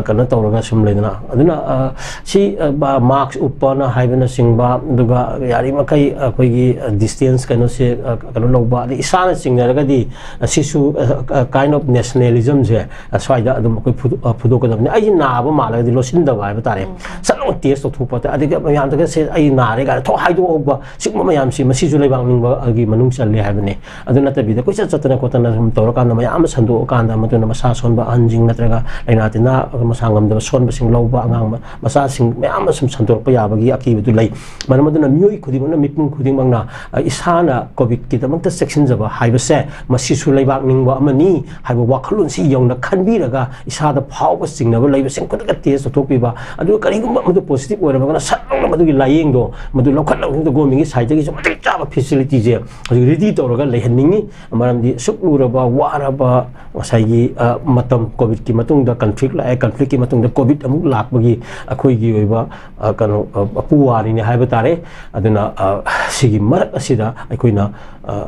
ꯀꯩꯅꯣ ꯇꯧꯔꯒ ꯁꯨꯝ ꯂꯩꯗꯅ꯫ ꯑꯗꯨꯅ ꯁꯤ mask ꯎꯞꯄꯅ ꯍꯥꯏꯕꯅꯆꯤꯡꯕ, ꯑꯗꯨꯒ ꯌꯥꯔꯤꯃꯈꯩ ꯑꯩꯈꯣꯏꯒꯤ distance ꯀꯩꯅꯣꯁꯦ ꯑ, ꯀꯩꯅꯣ ꯂꯧꯕ, ꯑꯗꯩ ꯏꯁꯥꯅ ꯆꯤꯡꯅꯔꯒꯗꯤ, ꯑ, ꯁꯤꯁꯨ, ꯑ, ꯑ, kind of nationalism ꯁꯦ, ꯑ, ꯁ꯭ꯋꯥꯏꯗ ꯑꯗꯨꯝ ꯑꯩꯈꯣꯏ ꯐꯨꯗꯣꯛ-, ꯑ, ꯐꯨꯗꯣꯛꯀꯗꯕꯅꯤ꯫ ꯑꯩꯁꯦ ꯅꯥꯕ ꯃꯥꯜꯂꯒꯗꯤ ꯂꯣꯠꯁꯤꯟꯗꯕ ꯍꯥꯏꯕ ꯇꯥꯔꯦ꯫ ꯎꯝ꯫ ꯆꯠꯂꯒ test ꯇꯧꯊꯣꯛꯄ, ꯑꯗꯒꯤ ꯃꯌꯥꯝꯗꯒ ꯁꯦ ꯑꯩ ꯅꯥꯔꯦ ꯀꯥꯏꯅ ꯊꯣꯛ ꯍꯥꯏꯗꯣꯛꯍꯧꯕ, ꯁꯤꯒꯨꯝꯕ ꯃꯌꯥꯝꯁꯤ ꯃꯁꯤꯁꯨ ꯂꯩꯕꯥꯛ ꯅꯤꯡꯕꯒꯤ ꯃꯅꯨꯡ ꯆꯜꯂꯦ ꯍꯥꯏꯕꯅꯤ꯫ ꯑꯗꯨ ꯅꯠꯇꯕꯤꯗ ꯀꯣꯏꯆꯠ ꯆꯠꯇꯅ ꯈꯣꯠꯇꯅ ꯁꯨꯝ ꯇꯧꯔꯀꯥꯟꯗ ꯃꯌꯥꯝ ꯑꯃ ꯁꯟꯗꯣꯛꯑꯀꯥꯟꯗ ꯃꯗꯨꯅ ꯃꯁꯥ ꯁꯣꯟꯕ ꯑꯍꯟꯁꯤꯡ ꯅꯠꯇ꯭ꯔꯒ ꯂꯥꯏꯅꯥ ꯇꯤꯟꯅꯥ ꯃꯁꯥ ꯉꯝꯗꯕ ꯁꯣꯟꯕꯁꯤꯡ ꯂꯧꯕ ꯑꯉꯥꯡ ꯃꯆꯥꯁꯤꯡ ꯃꯌꯥꯝ ꯑꯃ ꯁꯨꯝ ꯁꯟꯗꯣꯔꯛꯄ ꯌꯥꯕꯒꯤ ꯑꯀꯤꯕꯗꯨ ꯂꯩ꯫ ꯃꯔꯝ ꯑꯗꯨꯅ ꯃꯤꯑꯣꯏ ꯈꯨꯗꯤꯡꯃꯛꯅ, ꯃꯤꯄꯨꯝ ꯈꯨꯗꯤꯡꯃꯛꯅ, ꯑ, ꯏꯁꯥꯅ ꯀꯣꯚꯤꯗꯀꯤꯗꯃꯛꯇ ꯆꯦꯛꯁꯤꯟꯖꯕ ꯍꯥꯏꯕꯁꯦ ꯃꯁꯤꯁꯨ ꯂꯩꯕꯥꯛ ꯅꯤꯡꯕ ꯑꯃꯅꯤ ꯍꯥꯏꯕ ꯋꯥꯈꯜꯂꯣꯟꯁꯤ ꯌꯧꯅ ꯈꯟꯕꯤꯔꯒ ꯏꯁꯥꯗ ꯐꯥꯎꯕ ꯆꯤꯡꯅꯕ ꯂꯩꯕꯁꯤꯡ ꯈꯨꯗꯤꯡꯃꯛ test ꯇꯧꯊꯣꯛꯄꯤꯕ, ꯑꯗꯨꯒ ꯀꯔꯤꯒꯨꯝꯕ ꯃꯗꯨ positive ꯑꯣꯏꯔꯝꯃꯒꯅ ꯁꯠ ꯂꯥꯎꯅ ꯃꯗꯨꯒꯤ ꯂꯥꯏꯌꯦꯡꯗꯣ ꯃꯗꯨ ꯂꯧꯈꯠꯂꯕ ꯃꯇꯨꯡꯗ government ꯀꯤ side ꯇꯒꯤꯁꯨ ꯃꯇꯤꯛ ꯆꯥꯕ facility ꯁꯦ ꯍꯧꯖꯤꯛ ready ꯇꯧꯔꯒ ꯂꯩꯍꯟꯅꯤꯡꯉꯤ꯫ ꯃꯔꯝꯗꯤ ꯑꯁꯨꯛ ꯂꯨꯔꯕ, ꯋꯥꯔꯕ, ꯉꯁꯥꯏꯒꯤ, ꯑ, ꯃꯇꯝ, ꯀꯣꯚꯤꯗꯀꯤ ꯃꯇꯨꯡꯗ conflict ꯂꯥꯛꯑꯦ, conflict ꯀꯤ ꯃꯇꯨꯡꯗ ꯀꯣꯚꯤꯗ ꯑꯃꯨꯛ ꯂꯥꯛꯄꯒꯤ ꯑꯩꯈꯣꯏꯒꯤ ꯑꯣꯏꯕ, ꯑ, ꯀꯩꯅꯣ, ꯑ, ꯑꯄꯨꯋꯥꯔꯤꯅꯤ ꯍꯥꯏꯕ ꯇꯥꯔꯦ꯫ ꯑꯗꯨꯅ, ꯑ, ꯁꯤꯒꯤ ꯃꯔꯛ ꯑꯁꯤꯗ ꯑꯩꯈꯣꯏꯅ, ꯑ,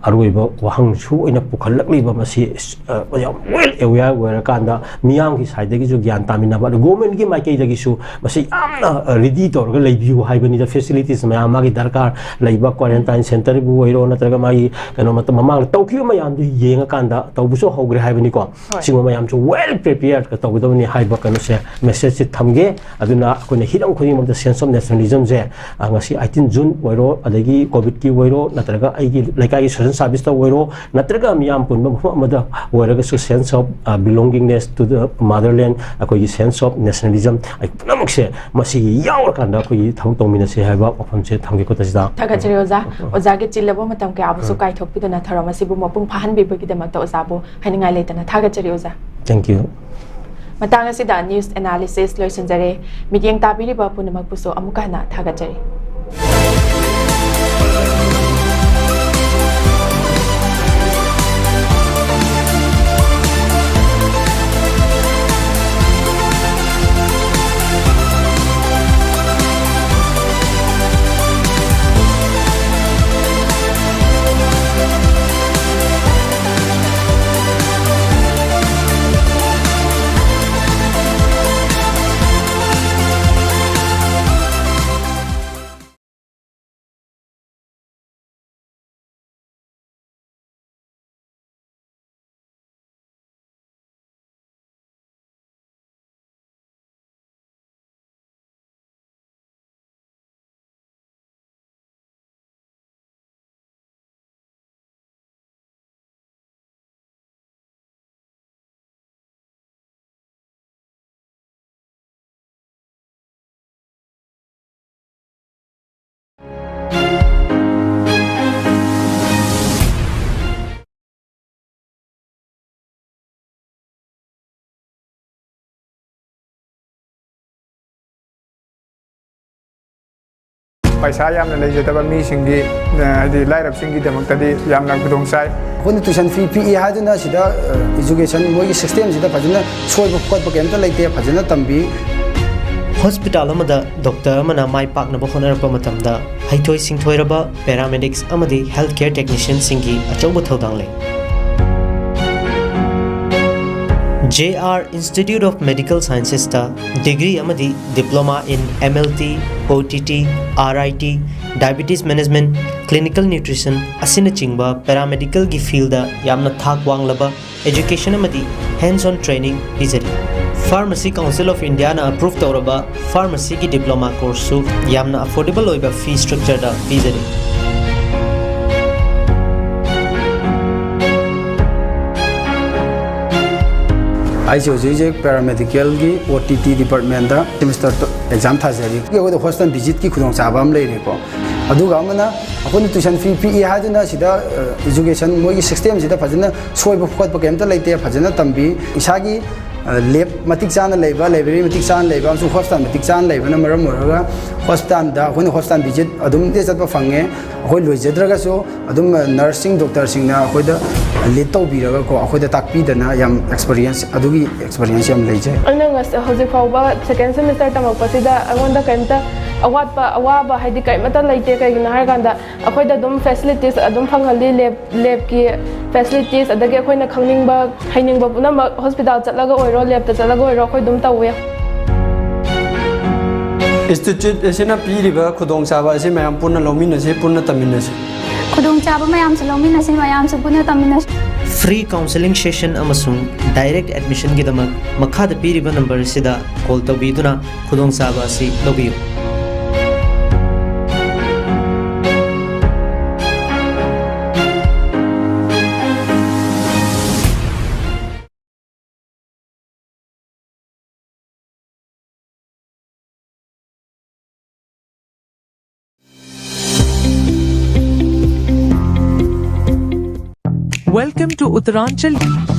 ꯑꯔꯣꯏꯕ ꯋꯥꯍꯪꯁꯨ ꯑꯣꯏꯅ ꯄꯨꯈꯠꯂꯛꯂꯤꯕ ꯃꯁꯤ, ꯑ, ꯌꯥꯝ well aware ꯑꯣꯏꯔꯀꯥꯟꯗ ꯃꯤꯌꯥꯝꯒꯤ side ꯇꯒꯤꯁꯨ ꯒ꯭ꯌꯥꯟ ꯇꯥꯃꯤꯟꯅꯕ, ꯑꯗꯨ government ꯀꯤ ꯃꯥꯏꯀꯩꯗꯒꯤꯁꯨ ꯃꯁꯤ ꯌꯥꯝꯅ, ꯑ, ready ꯇꯧꯔꯒ ꯂꯩꯕꯤꯌꯨ ꯍꯥꯏꯕꯅꯤꯗ꯫ Facilities ꯃꯌꯥꯝ ꯃꯥꯒꯤ ꯗꯔꯀꯥꯔ ꯂꯩꯕ, quarantine centre ꯕꯨ ꯑꯣꯏꯔꯣ, ꯅꯠꯇ꯭ꯔꯒ ꯃꯥꯒꯤ ꯀꯩꯅꯣ, ꯃꯇꯝ ꯃꯃꯥꯡꯗ ꯇꯧꯈꯤꯕ ꯃꯌꯥꯝꯗꯨ ꯌꯦꯡꯉꯀꯥꯟꯗ ꯇꯧꯕꯁꯨ ꯍꯧꯈ꯭ꯔꯦ ꯍꯥꯏꯕꯅꯤꯀꯣ꯫ ꯍꯣꯏ꯫ ꯁꯤꯒꯨꯝꯕ ꯃꯌꯥꯝꯁꯨ well prepared ꯇꯧꯒꯗꯕꯅꯤ ꯍꯥꯏꯕ ꯀꯩꯅꯣꯁꯦ, message ꯁꯦ ꯊꯝꯒꯦ꯫ ꯑꯗꯨꯅ ꯑꯩꯈꯣꯏꯅ ꯍꯤꯔꯝ ꯈꯨꯗꯤꯡꯃꯛꯇ sense of nationalism ꯁꯦ, ꯑ, ꯉꯁꯤ eighteen June ꯑꯣꯏꯔꯣ, ꯑꯗꯒꯤ ꯀꯣꯚꯤꯗꯀꯤ ꯑꯣꯏꯔꯣ, ꯅꯠꯇ꯭ꯔꯒ ꯑꯩꯒꯤ ꯂꯩꯀꯥꯏꯒꯤ social service ꯇ ꯑꯣꯏꯔꯣ, ꯅꯠꯇ꯭ꯔꯒ ꯃꯤꯌꯥꯝ ꯄꯨꯟꯕ ꯃꯐꯝ ꯑꯃꯗ ꯑꯣꯏꯔꯒꯁꯨ, sense of, ꯑ, belongingness to the motherland, ꯑꯩꯈꯣꯏꯒꯤ sense of nationalism, ꯑꯩ ꯄꯨꯝꯅꯃꯛꯁꯦ ꯃꯁꯤꯒꯤ ꯌꯥꯎꯔꯀꯥꯟꯗ ꯑꯩꯈꯣꯏꯒꯤ ꯊꯕꯛ ꯇꯧꯃꯤꯟꯅꯁꯦ ꯍꯥꯏꯕ ꯋꯥꯐꯝꯁꯦ ꯊꯝꯒꯦꯀꯣ, ꯇꯥꯖꯤꯗ꯫ ꯊꯥꯒꯠꯆꯔꯤ ꯑꯣꯖꯥ꯫ ꯑꯣꯖꯥꯒꯤ ꯆꯤꯜꯂꯕ ꯃꯇꯝ ꯀꯌꯥꯕꯨꯁꯨ ꯀꯥꯏꯊꯣꯛꯄꯤꯗꯨꯅ ꯊꯧꯔꯝ ꯑꯁꯤꯕꯨ ꯃꯄꯨꯡ ꯐꯥꯍꯟꯕꯤꯕꯒꯤꯗꯃꯛꯇ ꯑꯣꯖꯥꯕꯨ ꯍꯥꯏꯅꯤꯡꯉꯥꯏ ꯂꯩꯇꯅ ꯊꯥꯒꯠꯆꯔꯤ ꯑꯣꯖꯥ꯫ Thank you. ꯃꯇꯥꯡ ꯑꯁꯤꯗ news analysis ꯂꯣꯏꯁꯤꯟꯖꯔꯦ꯫ ꯃꯤꯠꯌꯦꯡ ꯇꯥꯕꯤꯔꯤꯕ ꯄꯨꯝꯅꯃꯛꯄꯨꯁꯨ ꯑꯃꯨꯛꯀ ꯍꯟꯅ ꯊꯥꯒꯠꯆꯔꯤ꯫ ꯄꯩꯁꯥ ꯌꯥꯝꯅ ꯂꯩꯖꯗꯕ ꯃꯤꯁꯤꯡꯒꯤ, ꯑ, ꯍꯥꯏꯗꯤ ꯂꯥꯏꯔꯕꯁꯤꯡꯒꯤꯗꯃꯛꯇꯗꯤ ꯌꯥꯝꯅ ꯈꯨꯗꯣꯡ ꯆꯥꯏ꯫ ꯑꯩꯈꯣꯏꯅ tuition fee ꯄꯤꯛꯏ ꯍꯥꯏꯗꯨꯅ ꯁꯤꯗ, ꯑ, education ꯃꯣꯏꯒꯤ systemꯁꯤꯗ ꯐꯖꯅ ꯁꯣꯏꯕ ꯈꯣꯠꯄ ꯀꯩꯝꯇ ꯂꯩꯇꯦ, ꯐꯖꯅ ꯇꯝꯕꯤ꯫ ꯍꯣꯁꯄꯤꯇꯥꯜ ꯑꯃꯗ ꯗꯣꯛꯇꯔ ꯑꯃꯅ ꯃꯥꯏ ꯄꯥꯛꯅꯕ ꯍꯣꯠꯅꯔꯛꯄ ꯃꯇꯝꯗ ꯍꯩꯊꯣꯏ ꯁꯤꯡꯊꯣꯏꯔꯕ paramedics ꯑꯃꯗꯤ health care technicianꯁꯤꯡꯒꯤ ꯑꯆꯧꯕ ꯊꯧꯗꯥꯡ ꯂꯩ꯫ J R Institute of Medical Sciencesꯇ degree ꯑꯃꯗꯤ diploma in M L T, O T T, R I T, diabetes management, clinical nutrition ꯑꯁꯤꯅꯆꯤꯡꯕ paramedicalꯒꯤ fieldꯗ ꯌꯥꯝꯅ ꯊꯥꯛ ꯋꯥꯡꯂꯕ education ꯑꯃꯗꯤ hands-on training ꯄꯤꯖꯔꯤ꯫ Pharmacy Council of Indiaꯅ approve ꯇꯧꯔꯕ pharmacyꯒꯤ diploma courseꯁꯨ ꯌꯥꯝꯅ affordable ꯑꯣꯏꯕ fee structureꯗ ꯄꯤꯖꯔꯤ꯫ ꯑꯩꯁꯦ ꯍꯧꯖꯤꯛ ꯍꯧꯖꯤꯛ paramedicalꯒꯤ O T T departmentꯇ semester exam ꯊꯥꯖꯔꯤ꯫ ꯑꯩꯈꯣꯏꯗ hospital visitꯀꯤ ꯈꯨꯗꯣꯡꯆꯥꯕ ꯑꯃ ꯂꯩꯔꯦꯀꯣ꯫ ꯑꯗꯨꯒ ꯑꯃꯅ ꯑꯩꯈꯣꯏꯅ tuition fee ꯄꯤꯛꯏ ꯍꯥꯏꯗꯨꯅ ꯁꯤꯗ, ꯑ, education ꯃꯣꯏꯒꯤ systemꯁꯤꯗ ꯐꯖꯅ ꯁꯣꯏꯕ ꯈꯣꯠꯄ ꯀꯩꯝꯇ ꯂꯩꯇꯦ, ꯐꯖꯅ ꯇꯝꯕꯤ꯫ ꯏꯁꯥꯒꯤ, ꯑ, lab ꯃꯇꯤꯛ ꯆꯥꯅ ꯂꯩꯕ, library ꯃꯇꯤꯛ ꯆꯥꯅ ꯂꯩꯕ ꯑꯃꯁꯨꯡ hospital ꯃꯇꯤꯛ ꯆꯥꯅ ꯂꯩꯕꯅ ꯃꯔꯝ ꯑꯣꯏꯔꯒ hospitalꯗ ꯑꯩꯈꯣꯏꯅ hospital visit ꯑꯗꯨꯝ ꯆꯠꯄ ꯐꯪꯉꯦ꯫ ꯑꯩꯈꯣꯏ ꯂꯣꯏꯖꯗ꯭ꯔꯒꯁꯨ ꯑꯗꯨꯝ, ꯑ, nursing doctorꯁꯤꯡꯅ ꯑꯩꯈꯣꯏꯗ lead ꯇꯧꯕꯤꯔꯒꯀꯣ, ꯑꯩꯈꯣꯏꯗ ꯇꯥꯛꯄꯤꯗꯅ ꯌꯥꯝ experience, ꯑꯗꯨꯒꯤ experience ꯌꯥꯝ ꯂꯩꯖꯩ꯫ ꯑꯩꯅ ꯉꯁ-, ꯍꯧꯖꯤꯛ ꯐꯥꯎꯕ second semester ꯇꯝꯃꯛꯄꯁꯤꯗ ꯑꯩꯉꯣꯟꯗ ꯀꯩꯝꯇ ꯑꯋꯥꯠꯄ, ꯑꯋꯥꯕ ꯍꯥꯏꯗꯤ ꯀꯩꯃꯇ ꯂꯩꯇꯦ꯫ ꯀꯩꯒꯤꯅꯣ ꯍꯥꯏꯔꯀꯥꯟꯗ ꯑꯩꯈꯣꯏꯗ ꯑꯗꯨꯝ facilities ꯑꯗꯨꯝ ꯐꯪꯍꯜꯂꯤ, lab, labꯀꯤ facilities, ꯑꯗꯒꯤ ꯑꯩꯈꯣꯏꯅ ꯈꯪꯅꯤꯡꯕ, ꯍꯩꯅꯤꯡꯕ ꯄꯨꯝꯅꯃꯛ hospital ꯆꯠꯂꯒ ꯑꯣꯏꯔꯣ, labꯇ ꯆꯠꯂꯒ ꯑꯣꯏꯔꯣ, ꯑꯩꯈꯣꯏ ꯑꯗꯨꯝ ꯇꯧꯋꯦ꯫ Institute ꯑꯁꯤꯅ ꯄꯤꯔꯤꯕ ꯈꯨꯗꯣꯡꯆꯥꯕ ꯑꯁꯤ ꯃꯌꯥꯝ ꯄꯨꯟꯅ ꯂꯧꯃꯤꯟꯅꯁꯤ, ꯄꯨꯟꯅ ꯇꯝꯃꯤꯟꯅꯁꯤ꯫ ꯈꯨꯗꯣꯡꯆꯥꯕ ꯃꯌꯥꯝꯁꯨ ꯂꯧꯃꯤꯟꯅꯁꯤ, ꯃꯌꯥꯝꯁꯨ ꯄꯨꯟꯅ ꯇꯝꯃꯤꯟꯅꯁꯤ꯫ Free counseling session ꯑꯃꯁꯨꯡ direct admissionꯒꯤꯗꯃꯛ ꯃꯈꯥꯗ ꯄꯤꯔꯤꯕ number ꯑꯁꯤꯗ call ꯇꯧꯕꯤꯗꯨꯅ ꯈꯨꯗꯣꯡꯆꯥꯕ ꯑꯁꯤ ꯂꯧꯕꯤꯌꯨ꯫ Welcome to Uttaranchal.